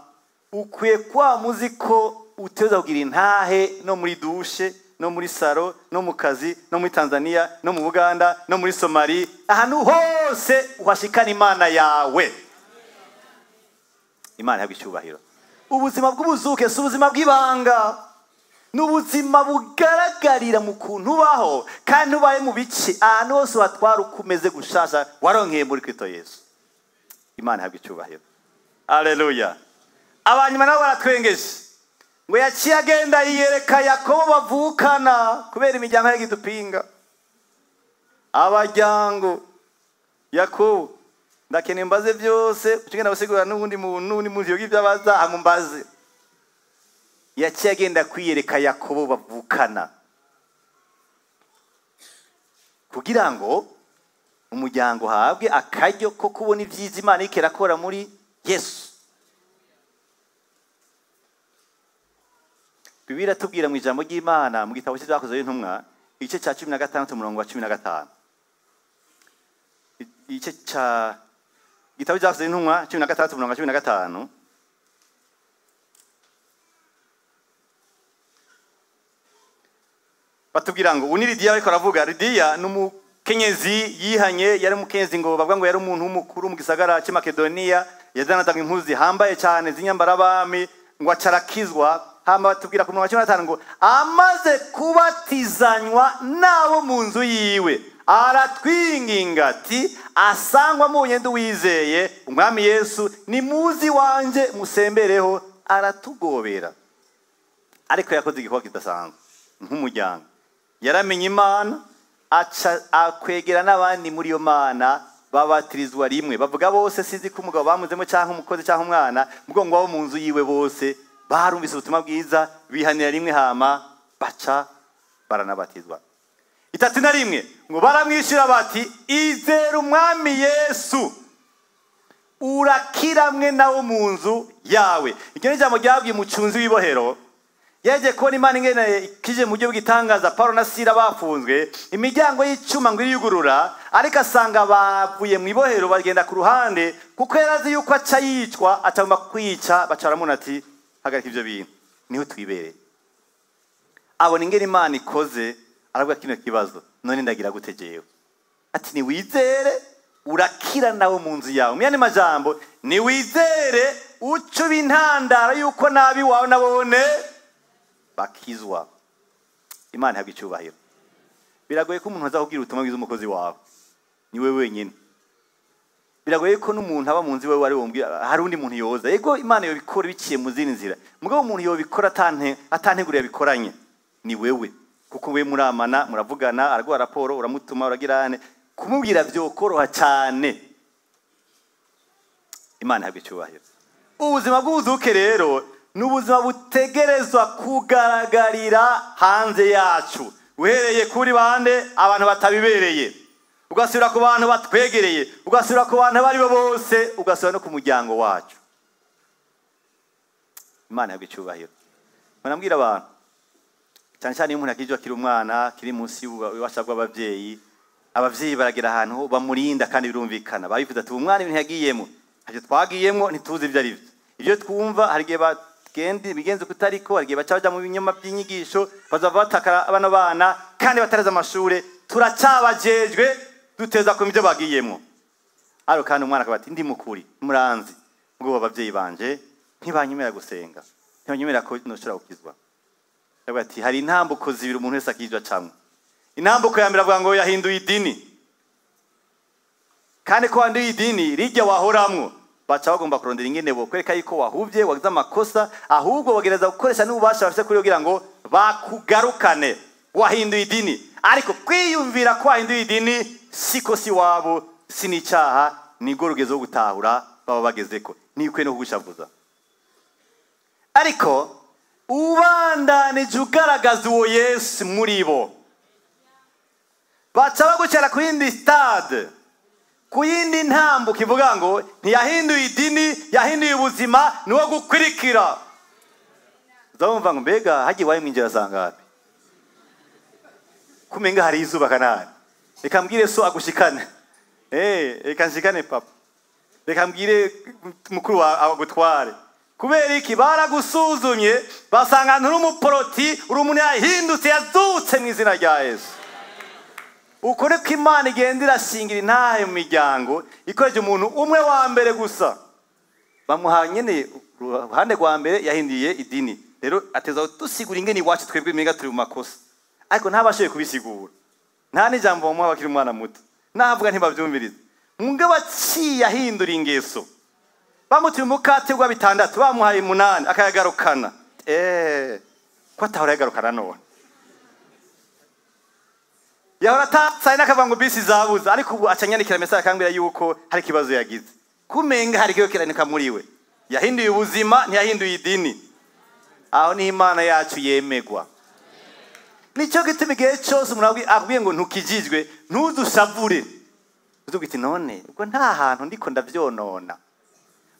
ukwiye kwa muzi ko uteza kugira intahe no muri dushe, no muri saro, no mu kazi, no muri Tanzania, no mu Buganda, no muri Somali, ahantu hose uhashikana Imana yawe. Imana ihabwe icyubahiro. Ubuzima bw'ubuzuke si ubuzima bw'ibanga, ni ubuzima bugaragarira mu kuntu ubaho, kandi ubaye mu bice ahantu hose watwara uko umeze gushasha waronkeye muri Kristo Yesu. Imana ihabwe icyubahiro. Haleluya. Abanyuma nabo baratwengeje ngo yaciye agenda yiyereka Yakobo bavukana kubera imiryango yagidupinga. Abajyango Yakobo ndakeneye mbaze byose, ucigenda gusigura n'ubundi muntu n'undi muntu yoga ibyo abaza amumbaze. Yaciye agenda kwiyereka Yakobo bavukana kugira ngo umuryango uhabwe akaryo ko kubona ibyiza Imana iriko irakora muri Yesu. Bibiliya iratubwira mu ijambo ry'Imana mu gitabo cy'Ibyakozwe n'Intumwa igice cya 16 umurongo wa 15. Igice cya gitabo cy'Ibyakozwe n'Intumwa 16 umurongo wa 15. Batubwira ngo uni Lidiya ariko aravuga. Lidiya ni umukenyezi yihanye, yari umukenyezi ngo bavuga ngo yari umuntu w'umukuru mu gisagara cy'i Makedoniya, yazanaga impuzu zihambaye cyane z'inyambarabami, ngo acarakizwa. Hama batubwira ku murongo wa 15 ngo amaze kubatizanywa nabo mu nzu yiwe aratwinginga ati asangwa mubonye nduwizeye umwami Yesu ni muzi wanje musembereho. Aratugobera. Ariko yakoze igikorwa kidasanzwe nk'umuryango, yaramenye Imana aca akwegera n'abandi muri iyo Mana babatirizwa rimwe. Bavuga bose, sinzi ko umugabo bamuzemo cyangwa umukozi cyangwa umwana, mugongo wabo mu nzu yiwe bose barumvise ubutumwa bwiza bihanira rimwe, hama baca baranabatizwa. 31 ngo baramwishyura bati izera umwami Yesu urakiramwe nawo mu nzu yawe. Iryo ni ijambo ryabwiye umucunzi w'ibohero. Yaje kubona Imana ingene ikije mu buryo bw'igitangaza. Paulo na Sila bafunzwe, imiryango y'icuma ngo iriyugurura, ariko asanga bavuye mu ibohero bagenda ku ruhande, kuko yarazi yuko aca yicwa, atagomba kwica. Baca baramubona ati hagarika ibyo bintu, niho twibereye. Abona ingene Imana ikoze, aravuga kino kibazo none ndagira gute jewe? Ati niwizere urakira nawe mu nzu yawe. Mu yandi majambo, niwizere ucuba intandaro yuko nabi wawe nabone bakizwa. Imana ihabwa icyubahiro. Biragoye ko umuntu azakubwira ubutumwa bwiza umukozi wawe, ni wewe wenyine. Biragoye ko n'umuntu aba mu nzu iwe ari wombwira hari undi muntu yoza. Yego Imana yobikora biciye mu zindi nzira, mugabo umuntu yobikora atanteguriye yabikoranye ni wewe, kuko we muramana, muravugana, araguha raporo, uramutuma, uragirane, kumubwira byokoroha cyane. Imana ihabwa icyubahiro. Ubuzima bw'ubuzuke rero ni ubuzima butegerezwa kugaragarira hanze yacu, uhereye kuri bande abantu batabibereye, ugasubira ku bantu batwegereye, ugasubira ku bantu abari bo bose, ugasubira no ku muryango wacu. Imana ihabwa icyubahiro. Murambwira abantu cyane cyane iyo umuntu akijwe akiri umwana, akiri munsi y'ububasha bw'ababyeyi, ababyeyi baragera ahantu bamurinda kandi birumvikana, babivuze ati umwana ibintu yagiyemo ntacyo twagiyemo, ntituzi ibyo ari byo. Ibyo twumva hari igihe bagenda bigenze kutariko, hari igihe baca bajya mu binyoma by'inyigisho, bazava batakara abana bana kandi batareze amashure, turacyabajejwe duteza ku ibyo bagiyemo. Ariko kandi umwana akaba ati ndi mukuri muranzi, ubwo ababyeyi banje ntibanyemera gusenga, ntibanyemera ko noshobora gukizwa. Aravuga ati hari intambuko zibiri umuntu wese akijwa camwe. Intambuko ya mbere avuga ngo yahinduye idini, kandi ko wanduye idini rijya wahoramwo baca bagomba kurondera ingene bo kwereka yuko wahuvye wagize amakosa, ahubwo bagereza gukoresha n'ububasha bafite kuri kugira ngo bakugarukane. Wahinduye idini, ariko kwiyumvira ko wahinduye idini siko si wabo, si n'icyaha, nibwo rugezo gutahura baba bagezeko, nikwe no kugushavuza. Ariko ubandanije ugaragaza uwo Yesu muri bo, baca bagucara ku yindi stade, ku yindi ntambuko ivuga ngo ntiyahinduye idini, yahinduye ubuzima, ni uwo gukurikira. Uzabumva ngo mbega hagiye iwawe mwinjira sangapi? Kumenga hari izuba kanani. Reka mbwire so agushikane. Reka nshikane papa. Reka mbwire mukuru wawe agutware. Kubera iki? Baragusuzumye basanga nturi umuporoti, uri umuntu yahindutse, yazutse mu izina rya Yesu. Uko niko Imana igenda irashingira intahe mu miryango, ikoresheje umuntu umwe wa mbere gusa. Bamuha nyene uruhande rwa mbere yahinduye idini. Rero ateza dusigura ingene iwacu twebwe imenga turi mu makosa, ariko ntabashoboye kubisigura. Nta n'ijambo bamuha bakiri umwana muto, navuga ntibavyumviriza. Mugabo aciye ahindura ingeso, bamutuye umukate gwa 6 bamuhaye 8 akayagarukana. Ko atahora yagarukana none. Yahora atatsaye n'akavuga ngo bisi zabuze, ariko ubu aca anyandikira message akambwira yuko hari ikibazo yagize. Kumenga hari ikibazo kiranuka muri we. Yahinduye ubuzima, ntiyahinduye idini. Aho niho Imana yacu yemegwa. Nicyo gituma igihe cyose umuntu akubwiye ngo ntukijijwe, ntuzushavure. Uzuga uti none ubwo nta hantu ndiko ndavyonona,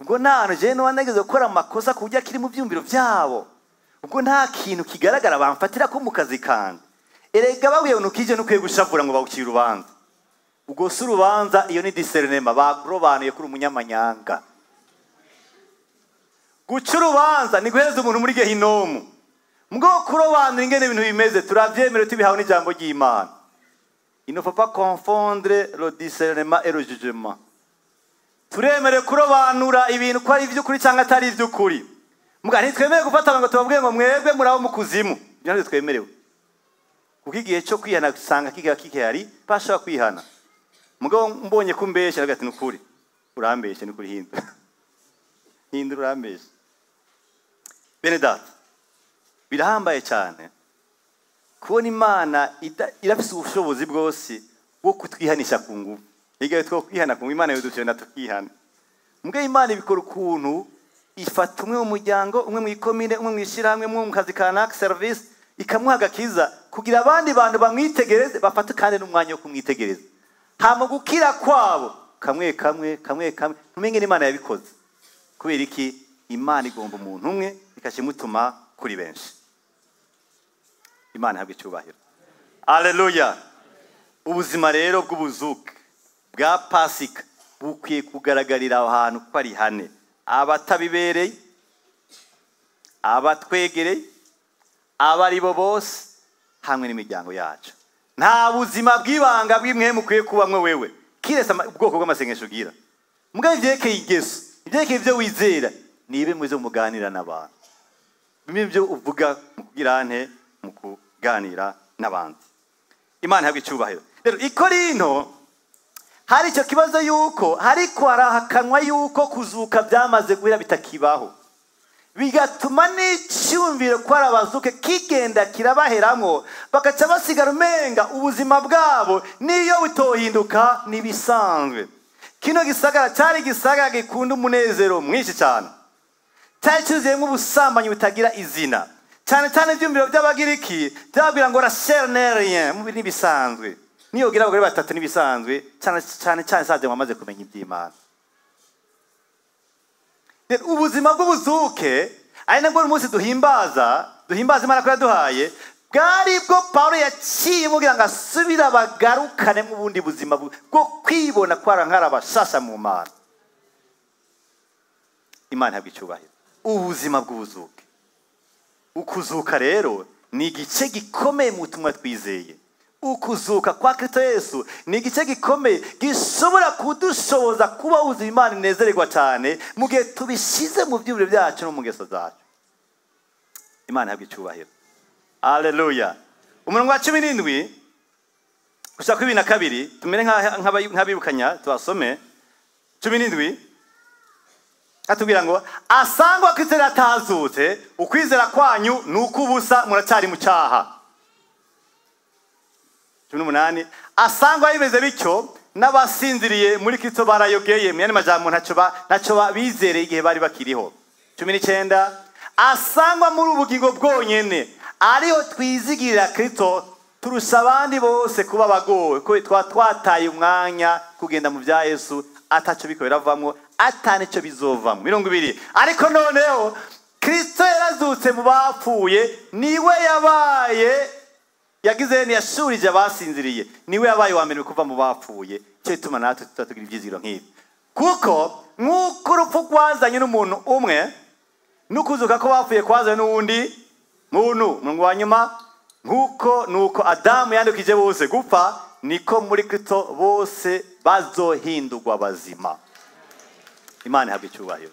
ubwo nta hantu jewe noba nageze gukora amakosa ku buryo akiri mu vyumviro vyabo, ubwo nta kintu kigaragara bamfatira ko mu kazi kanje. Erega babwiye ngo ntukije, ntukwiye gushavura ngo bawucire urubanza. Ubwo si urubanza, iyo ni discernement, bakurobanuye kuri umunyamanyanga. Guca urubanza ni guhereza umuntu muri gehinomu. Mbwo kurobanura ingene ibintu bimeze turavyemerewe tubihawe n'ijambo ry'Imana. Il ne faut pas confondre le discernement et le jugement. Turemerewe kurobanura ibintu ko ari ivy'ukuri cyangwa atari ivy'ukuri. Muga ntitwemerewe gufata ngo tubabwire ngo mwebwe murabo mu kuzimu. Ibyo ntabwo twemerewe. Kuko igihe cyo kwihana usanga kiga kikihari, bashobora kwihana. Mugabo mbonye ko umbeshe ndavuga ati nukuri. Urambeshe nukuri, hindura. Hindura, urambeshe. Bene data, birahambaye cyane kubona Imana irafise ubushobozi bwose bwo kutwihanisha ku ngufu. Igihe two kwihana ku ngufu, Imana yodufyona tukihana. Mugabo Imana ibikora ukuntu ifata umwe mu muryango, umwe mu ikomine, umwe mu ishyirahamwe, umwe mu kazi kanaka, service, ikamuha agakiza kugira abandi bantu bamwitegereze, bafate kandi n'umwanya wo kumwitegereza. Hama gukira kwabo kamwe kamwe kamwe kamwe, ntumenye n'Imana yabikoze. Kubera iki? Imana igomba umuntu umwe ikashimutuma kuri benshi. Imana ihabwe icyubahiro. Haleluya. Ubuzima rero bw'ubuzuke bwa Pasika bukwiye kugaragarira aho hantu ko ari hane. Abatabibereye, abatwegereye, abari bo bose hamwe n'imiryango yacu. Nta buzima bw'ibanga bw'imwe mukwiye kubamwe wewe. Kiretse ubwoko bw'amasengesho ugira. Mugabo ivyerekeye ingeso, ivyerekeye ivyo wizera, nibe muze muganira n'abantu. Bimwe byo uvuga mu kugira nte, mu kuganira n'abandi. Imana ihabwe icyubahiro. Rero i Korinto hari icyo kibazo yuko hariko harahakanwa yuko kuzuka byamaze guhera bitakibaho, bigatuma n'icyumviro ko ari abazuke kigenda kirabaheramwo, bagaca basigara umenga ubuzima bwabo niyo butohinduka nibisanzwe. Kino gisagara cyari igisagara gikunda umunezero mwinshi cyane, cyari cyuzuyemo ubusambanyi butagira izina, cyane cyane ibyumviro by'Abagiriki byababwira ngo la chair n'est rien, mu nibisanzwe, niyo ugira abagore batatu nibisanzwe, cyane cyane cyane saje wamaze kumenya iby'Imana. Rero ubuzima bw'ubuzuke ari nabwo umunsi duhimbaza Imana ko yaduhaye, bwari bwo Paulo yaciye kugira ngo asubire abagarukane mu bundi buzima bwo kwibona ko ari nk'arabashasha mu Mana. Imana ihabwe icyubahiro. Ubuzima bw'ubuzuke, ukuzuka rero ni igice gikomeye mu butumwa twizeye. Ukuzuka kwa Kristo Yesu ni igice gikomeye gishobora kudushoboza kuba ubuzima Imana inezererwa cyane mu gihe tubishyize mu byumviro byacu no mu ngeso zacu. Imana ihabwe icyubahiro. Haleluya. Umurongo wa 17 gushika kuri 22, tumere nk'abibukanya tubasome. 17 atubwira ngo asangwa Kristo atazutse, ukwizera kwanyu ni ukubusa, muracyari mu cyaha. 18 asangwa bimeze bityo, n'abasinziriye muri Kristo barayogeye, mu yandi majambo ntacyo bizereye igihe bari bakiriho. 19 asangwa muri ubugingo bwonyene ariho twizigirira Kristo, turusha abandi bose kuba abagowe, ko twataye umwanya kugenda mu bya Yesu ataco biko biravamwo, atanicyo bizovamwo. 20 ariko noneho Kristo yarazutse mu bapfuye, niwe yabaye yagize ntiyashurije abasinziriye, niwe yabaye wa mbere kuva mu bapfuye. Cyo bituma natwe tutatugira ibyizigiro nk'ibi, kuko nk'uko urupfu rwazanye n'umuntu umwe, n'ukuzuka ko bapfuye kwazanye n'uwundi muntu. Umurongo wa nyuma, nk'uko nuko Adamu yandukije bose gupfa, niko muri Kristo bose bazohindurwa bazima. Imana ihabwe icyubahiro.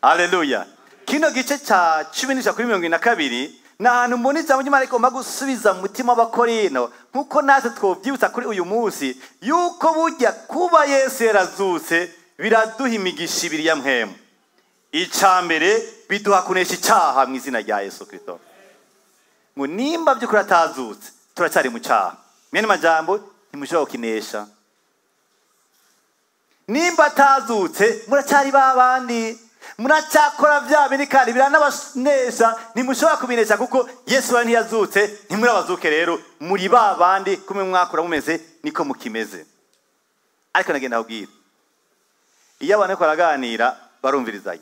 Haleluya. Kino gice cya 10 kuri 22 ni ahantu mbona ijambo ry'Imana rigomba gusubiza mu mutima w'Abakorino, nk'uko natwe twobyibutsa kuri uyu munsi yuko burya kuba Yesu yarazutse biraduha imigisha ibiri ya mpemu. Icya mbere, biduha kunesha icyaha mu izina rya Yesu Kristo. Ngo nimba by'ukuri atazutse, turacyari mu cyaha. Mwene majambo ntimushobora kukinesha. Nimba atazutse muracyari babandi, muracyakora bya bindi kandi biranabanesha, ntimushobora kubinesha kuko Yesu we ntiyazutse, ntimurabazuke. Rero muri babandi kumwe mwakura mumeze niko mukimeze. Ariko nagenda kubwira, iyo abantu bariko baraganira barumvirizanya,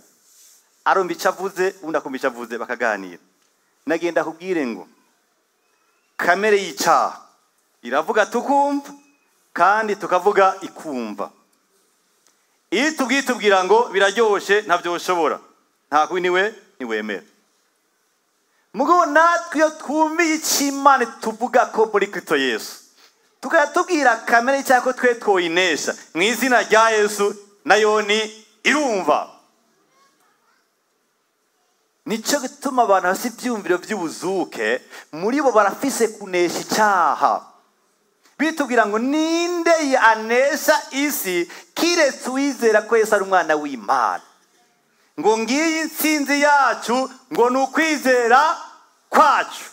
arumva icyo avuze undi akumva icyo avuze bakaganira. Nagenda kubwire ngo kamere y'icyaha iravuga tukumva kandi tukavuga ikumva. Iyo tubwiye tubwira ngo biraryoshe ntabyo ushobora, nta kubi niwe ntiwemera. Mugabo natwe iyo twumviye icyo Imana tuvuga ko muri Kristo Yesu, tukatubwira kamere y'icyaha ko twe twoyinesha mu izina rya Yesu, nayo ni irumva. Nicyo gituma abantu bafite ibyumviro by'ubuzuke muri bo barafise kunesha icyaha. Bitubwira ngo ninde anesha isi kiretse uwizera ko Yesu ari umwana w'Imana. Ngo ngiyi intsinzi yacu ngo ni ukwizera kwacu.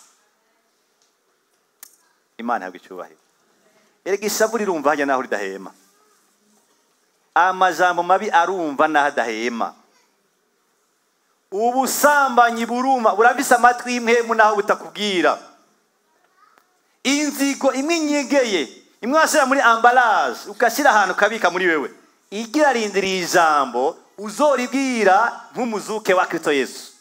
Imana ihabwe icyubahiro. Erega ishavu rirumva hajya naho ridahema, amajambo mabi arumva naho adahema, ubusambanyi buruma burafise amatwi y'impwemu naho butakubwira, inzigo imwe inyegeye imwe washyira muri ambaraje ugashyira ahantu ukabika muri wewe, igira rindiriye ijambo uzoribwira nk'umuzuke wa Kristo Yesu.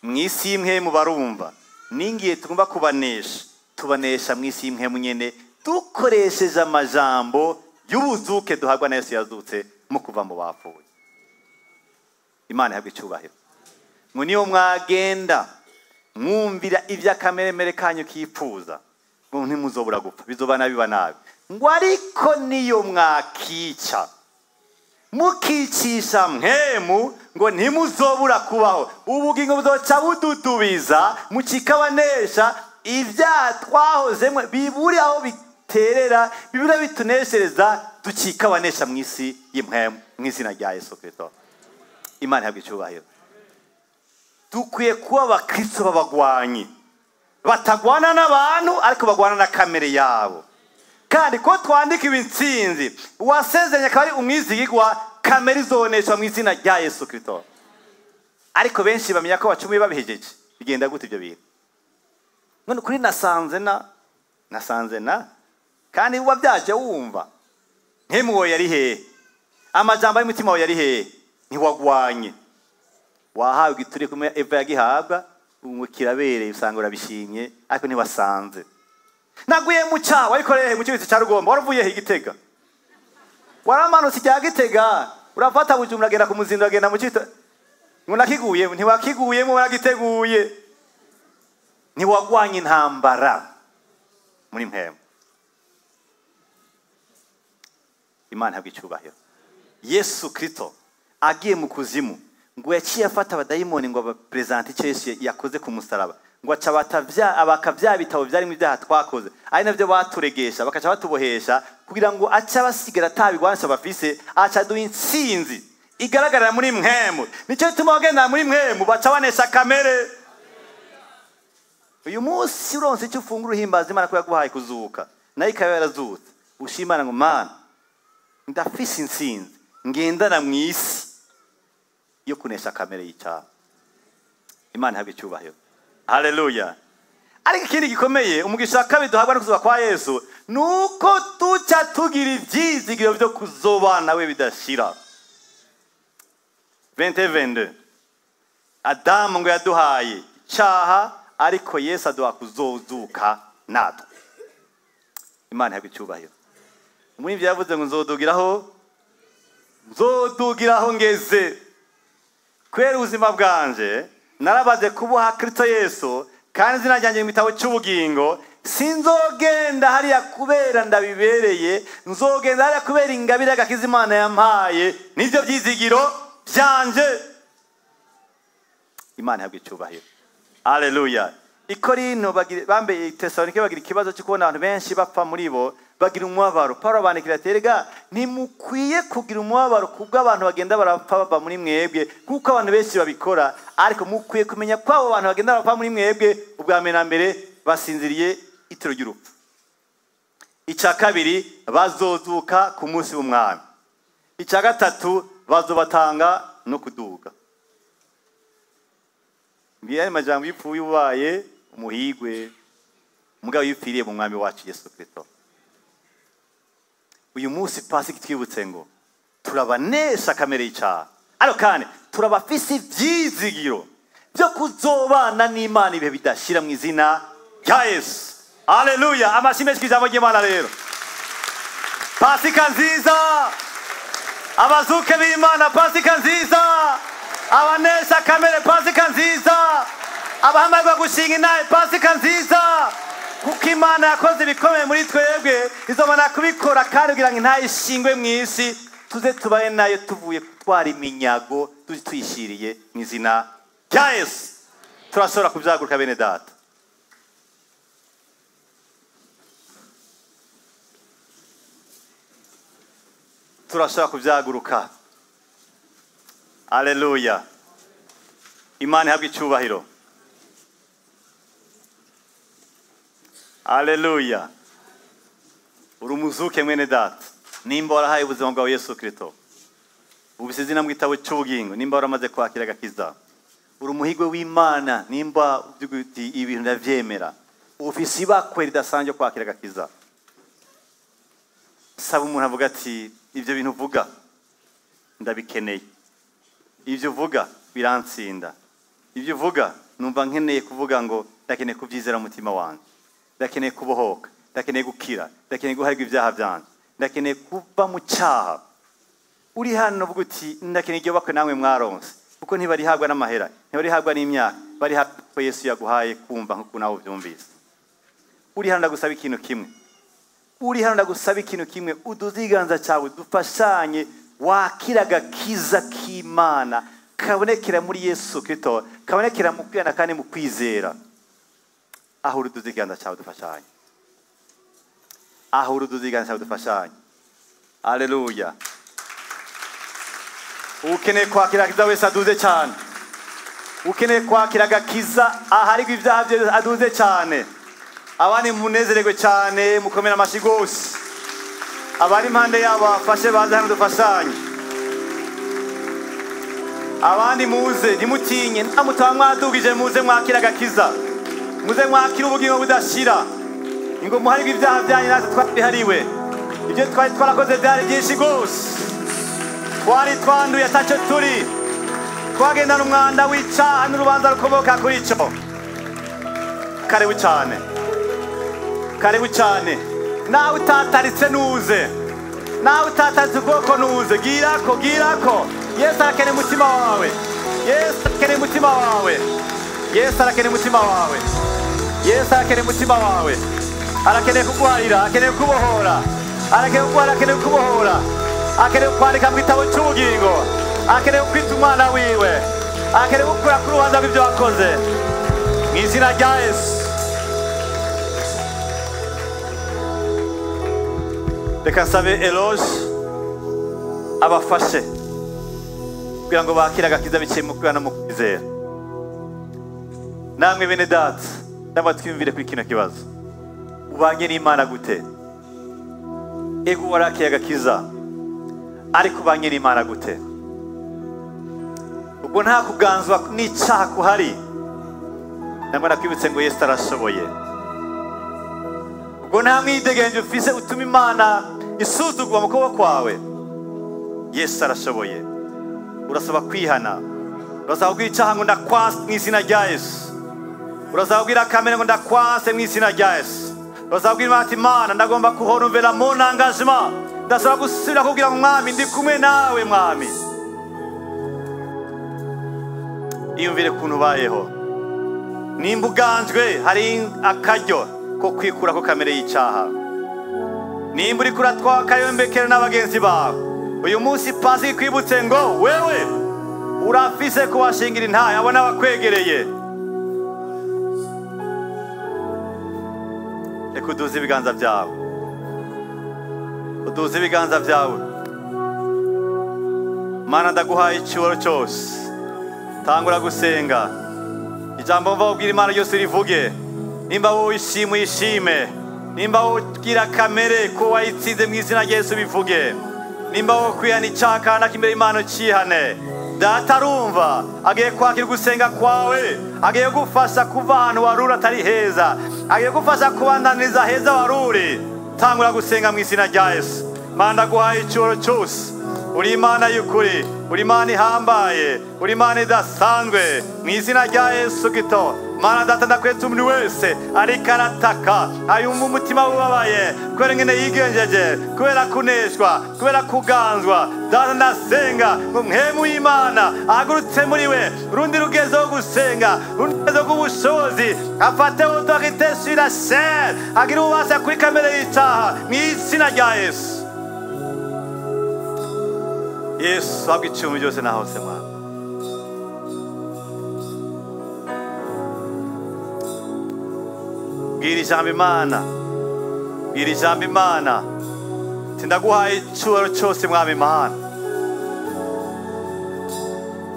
Mu isi y'impwemu barumva, ningiye tugomba kubanesha, tubanesha mu isi y'impwemu nyene dukoresheje amajambo y'ubuzuke duhabwa na Yesu yazutse mu kuva mu bapfuye. Imana ihabwe icyubahiro. Ngo niyo mwagenda mwumvira iby'akameremere kanyu kifuza, ngo ntimuzobura gupfa, bizoba nabi biba nabi. Ngo ariko niyo mwakica mukicisha mpemu, ngo ntimuzobura kubaho, ubugingo buzoca bududubiza mukikabanesha ibyaha twahozemwe biburi aho biterera, bibura bituneshereza, tukikabanesha mu isi y'impwemu mu izina rya Yesu Kristo. Imana ihabwe icyubahiro. Dukwiye kuba abakristo b'abagwanyi, batagwana n'abantu ariko bagwana na kamere yabo. Kandi ko twandika ibintsinzi, uwasezeranye akaba ari umwizigirwa, kamere izoneshwa mu izina rya Yesu Kristo. Ariko benshi bamenya ko bacumuye babihejeje. Bigenda gute ibyo bintu? None kuri nasanze na kandi uba byaje wumva nkemuwo yari hehe, amajambo y'umutima wawe yari hehe? Ntiwagwanye, wahawe igituri kumwe Eva yagihabwa, ubu kirabereye usanga urabishimye, ariko ntiwasanze. Naguye mu cyaha wayikoreye mu cyubitsi cya Rugombo, waravuye he Gitega, waramanutse ijya Gitega, urafata Bujumbura agenda ku Muzinda, agenda mu cyito, ngo nakiguye, ntiwakiguyemo, waragiteguye. Ntiwagwanye intambara muri mpemu. Imana ihabwe icyubahiro. Yesu Kristo agiye mu kuzimu, ngo yaciye afata abadayimoni ngo abapresente icyo Yesu yakoze ku musaraba, ngo aca abaka bya bitabo byarimo ibyaha twakoze, ari nabyo baturegesha bakaca batubohesha, kugira ngo ace abasigara atabigwanisha bafise, aca aduha intsinzi igaragarira muri mpemu. Nicyo gituma abagenda muri mpemu baca banesha kamere. Uyu munsi uronse icyo ufungura uhimbaza Imana ko yaguhaye kuzuka, nayo ikaba yarazutse, ushima Imana ngo Mana ndafise intsinzi ngendana mu isi yo kunesha kamere y'icyaha. Imana ihabwe icyubahiro. Haleluya. Ariko ikindi gikomeye umugisha wa kabiri duhabwa no kuzuka kwa Yesu, nuko tuca tugira ibyizigiro byo kuzobana we bidashira. 20:22 Adamu ngo yaduhaye icyaha, ariko Yesu aduha kuzozuka natwe. Imana ihabwe icyubahiro. Umwimvyi yavuze ngo nzodugiraho ngeze, kubera ubuzima bwanje narabaze kubuha Kristo Yesu, kandi izina ryanjye mu gitabo cy'ubugingo. Sinzogenda hariya kubera ndabibereye, nzogenda hariya kubera ingabire y'agakiza Imana yampaye, nibyo byizigiro byanje. Imana ihabwe icyubahiro. Haleluya. I Korinto bambe Tesalonike bagira ikibazo cyo kubona abantu benshi bapfa muri bo, bagira umubabaro. Paulo abandikira ati erega ntimukwiye kugira umubabaro kubw'abantu bagenda barapfa bava muri mwebwe, kuko abantu benshi babikora, ariko mukwiye kumenya ko abo bantu bagenda barapfa muri mwebwe ubwa mbere na mbere basinziriye itiro ry'urupfu. Icya kabiri, bazozuka ku munsi w'umwami. Icya gatatu, bazobatanga no kuduga. Ngiye ayo majambo, yipfuye ubaye umuhigwe, mugabo yipfiriye mu mwami wacu Yesu Kristo. Uyu munsi Pasika twibutse ngo turabanesha kamere y'icyaha, ariko kandi turabafise ivyizigiro byo kuzobana n'Imana ibihe bidashira mu izina rya Yesu. Haleluya! Amashyi menshi ijambo ry'Imana. Rero Pasika nziza, abazuke b'Imana, Pasika nziza, abanesha kamere, Pasika nziza, abahamagarwa gushinga intahe, Pasika nziza, kuko Imana yakoze ibikomeye muri twebwe, izobana kubikora kandi kugira ngo intahe ishingwe mu isi, tuze tubaye nayo tuvuye gutwara iminyago, tuze tuyishiriye mu izina rya Yesu. Turashobora kubyaguruka, bene data. Turashobora kubyaguruka. Aleluya! Imana ihabwa icyubahiro. Aleluya! Uri umuzuke, mwene data, nimba warahaye ubuzima bwawe Yesu Kristo, ubise izina mu gitabo cy'ubugingo, nimba waramaze kwakira agakiza, uri umuhigwe w'Imana. Nimba uvuga uti ibintu ndavyemera, ufise ibakwe ridasanzwe kwakira agakiza. Saba umuntu avuga ati ibyo bintu uvuga ndabikeneye, ibyo uvuga birantsinda, ibyo uvuga numva nkeneye kuvuga ngo ndakeneye kubyizera mu mutima wanjye, ndakeneye kubohoka, ndakeneye gukira, ndakeneye guharirwa ibyaha byanjye, ndakeneye kuva mu cyaha. Uri hano uvuga uti ndakeneye iryo bakwe namwe mwaronse, kuko ntibarihabwa n'amahera, ntibarihabwa n'imyaka, barihabwa ko Yesu yaguhaye kumva nk'uko nawe ubyumvise. Uri hano ndagusaba ikintu kimwe, uri hano ndagusaba ikintu kimwe: uduze ikiganza cyawe, dufashanye wakira agakiza k'Imana kabonekera muri Yesu Kristo, kabonekera mu kwihana kandi mu kwizera. Aho uri, uduze ikiganza cyawe, dufashanye. Aho uri, uduze ikiganza cyawe, dufashanye. Aleluya! Ukeneye kwakira agakiza wese aduze cyane. Ukeneye kwakira agakiza aharirwa ibyaha bye aduze cyane. Abandi munezererwe cyane, mukomere amashyi rwose. Abari impande yabo bafashe baze hano dufashanye. Abandi muze, ntimutinye, nta mutaba mwadugije, muze mwakira agakiza, muze mwakira ubugingo budashira, ngo muharirwe ibyaha byanyu. Natwe twabihariwe, ibyo twari twarakoze byari byinshi rwose. Twari twanduye, atacyo turi, twagendana umwanda w'icyaha n'urubanza rukomoka kuri cyo. Karibu cyane, karibu cyane. Nawe utataritse nuze, nawe utataritse ukuboko nuze. Girako, girako. Yesu arakeneye umutima wawe, Yesu arakeneye umutima wawe, Yesu arakeneye umutima wawe, Yesu arakeneye umutima wawe. Arakeneye kuguharira, akeneye kubohora, arakeneye kuguharira, akeneye kubohora, akeneye kwandika mu gitabo cy'ubugingo, akeneye kwita umwana wiwe, akeneye gukura ku rubanza rw'ibyo wakoze mu izina rya Yesu. Reka nsabe Eloge abafashe kugira ngo bakire agakiza biciye mu kwihana no mu kwizera. Namwe bene data, ndaba twiyumvire kuri kino kibazo: ubanye n'Imana gute? Ego, warakiye agakiza, ariko ubanye n'Imana gute? Ubwo nta kuganzwa n'icyaha kuhari? Nabwo nakwibutse ngo Yesu arashoboye. Ubwo nta mwidegembyo ufise utuma Imana isuzugurwa mu kuboko kwawe? Yesu arashoboye. Urasaba kwihana, urasaba kubwira icyaha ngo ndakwase mu izina rya Yesu. Urasaba kubwira kamere ngo ndakwase mu izina rya Yesu. Urasaba kubwira Imana ati Imana, ndagomba kurenouveler mon engagement, ndasaba gusubira kubwira ngo mwami, ndi kumwe nawe mwami. Iyumvire ukuntu ubayeho. Nimba uganjwe, hari akaryo ko kwikura ko kamere y'icyaha. Nimba uriko uratwara akayombekero n'abagenzi bawe, uyu munsi Pasika ikwibutse ngo wewe urafise kubashingira intahe abo n'abakwegereye. Reka uduze ibiganza byawe, uduze ibiganza byawe. Mana, ndaguhaye icyubahiro cyose. Tangura gusenga, ijambo mva ubwira Imana ryose rivuge. Nimba wowe ishima uyishime. Nimba wowe ubwira kamere ko wayitsinze mu izina rya Yesu bivuge. Nimba wowe kwihana icyaha kanaka imbere y'Imana ucihane. Data arumva, agiye kwakira gusenga kwawe, agiye gufasha kuva ahantu wari uri atari heza, agiye gufasha kubandaniriza heza wari uri. Tangura gusenga mu izina rya Yesu. Mana, ndaguhaye icyubahiro cyose. Uri Imana y'ukuri, uri Imana ihambaye, uri Imana idasanzwe. Mu izina rya Yesu Kristo. Mana data, ndakwetse umuntu wese ariko arataka, ayumva umutima ubabaye kubera ingene yigenjeje, kubera kuneshwa, kubera kuganzwa. Data, ndasenga ngo mpemu y'Imana ahagurutse muri we urundi rugezo rwo gusenga, urundi rugezo rw'ubushobozi, afate autorité sur la chair, agire ububasha kuri kamere y'icyaha mu izina rya Yesu. Yesu habwa icyuma byose na hose Mwana. Bwira ijambo Imana, bwira ijambo Imana, tindaguhaye icyubahiro cyose Mwami Imana.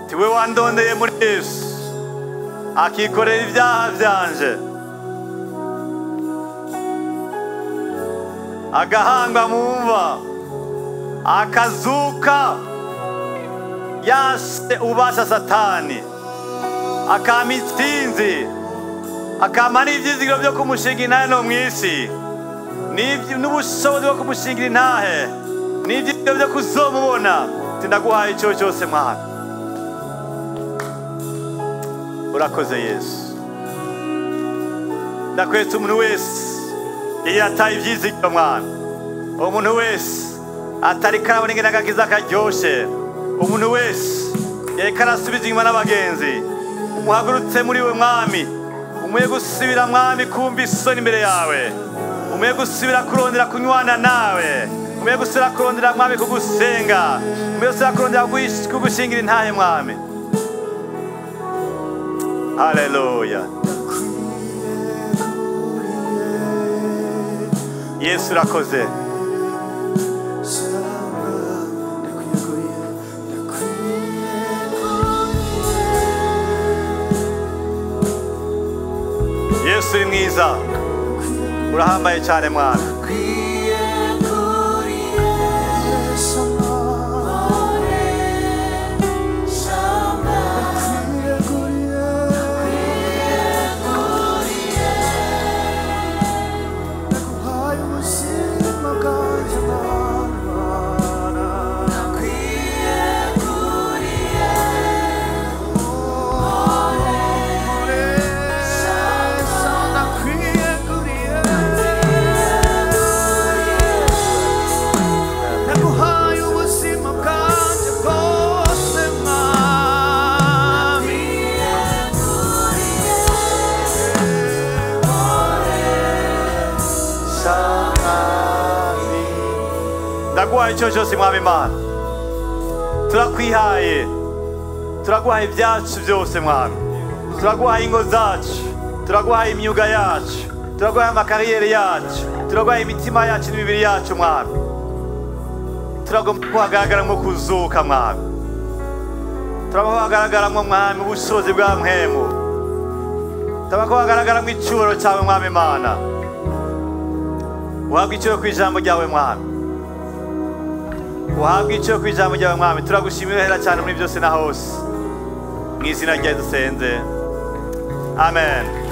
Tiwe wandondeye muri Yesu, akikorera ibyaha byanje, agahangwa mu mva, akazuka, yase ubasha Satani, akampa intsinzi, akampa n'ibyizigiro byo kumushinga intahe no mu isi, n'ubushobozi bwo kumushingira intahe, n'ibyizigiro byo kuzomubona. Tindaguhaye icyo cyose Mwana. Urakoze Yesu. Ndakwetse umuntu wese yari yataye ibyizigiro Mwana, umuntu wese atari karabona ingene agakiza karyoshe, umuntu wese yariko arasubiza inyuma n'abagenzi, umuhagurutse muri we Mwami, umuye gusubira Mwami kumva isoni imbere yawe, umuye gusubira kurondera kunywana nawe, umuye gusubira kurondera Mwami kugusenga, umuye gusubira kurondera kugushingira intahe Mwami. Haleluya. Yesu urakoze. Yesu uri mwiza, urahambaye cyane Mwana. Ndaguhaye icyo cyose Mwami Imana. Turakwihaye, turaguhaye ibyacu byose Mwami. Turaguhaye ingo zacu, turaguhaye imyuga yacu, turaguhaye amakariyeri yacu, turaguhaye imitima yacu n'imibiri yacu Mwami. Turagomba kuhagaragaramo kuzuka Mwami. Turagomba kuhagaragaramo Mwami ubushobozi bwa mpemu. Turagomba kuhagaragaramo icyubahiro cyawe Mwami Imana. Uhabwe icyubahiro ku ijambo ryawe Mwami. Uhabwe icyo ku ijambo ryawe Mwami. Turagushimira hera cyane muri byose na hose. Mu izina rya Yesu dusenze. Amen.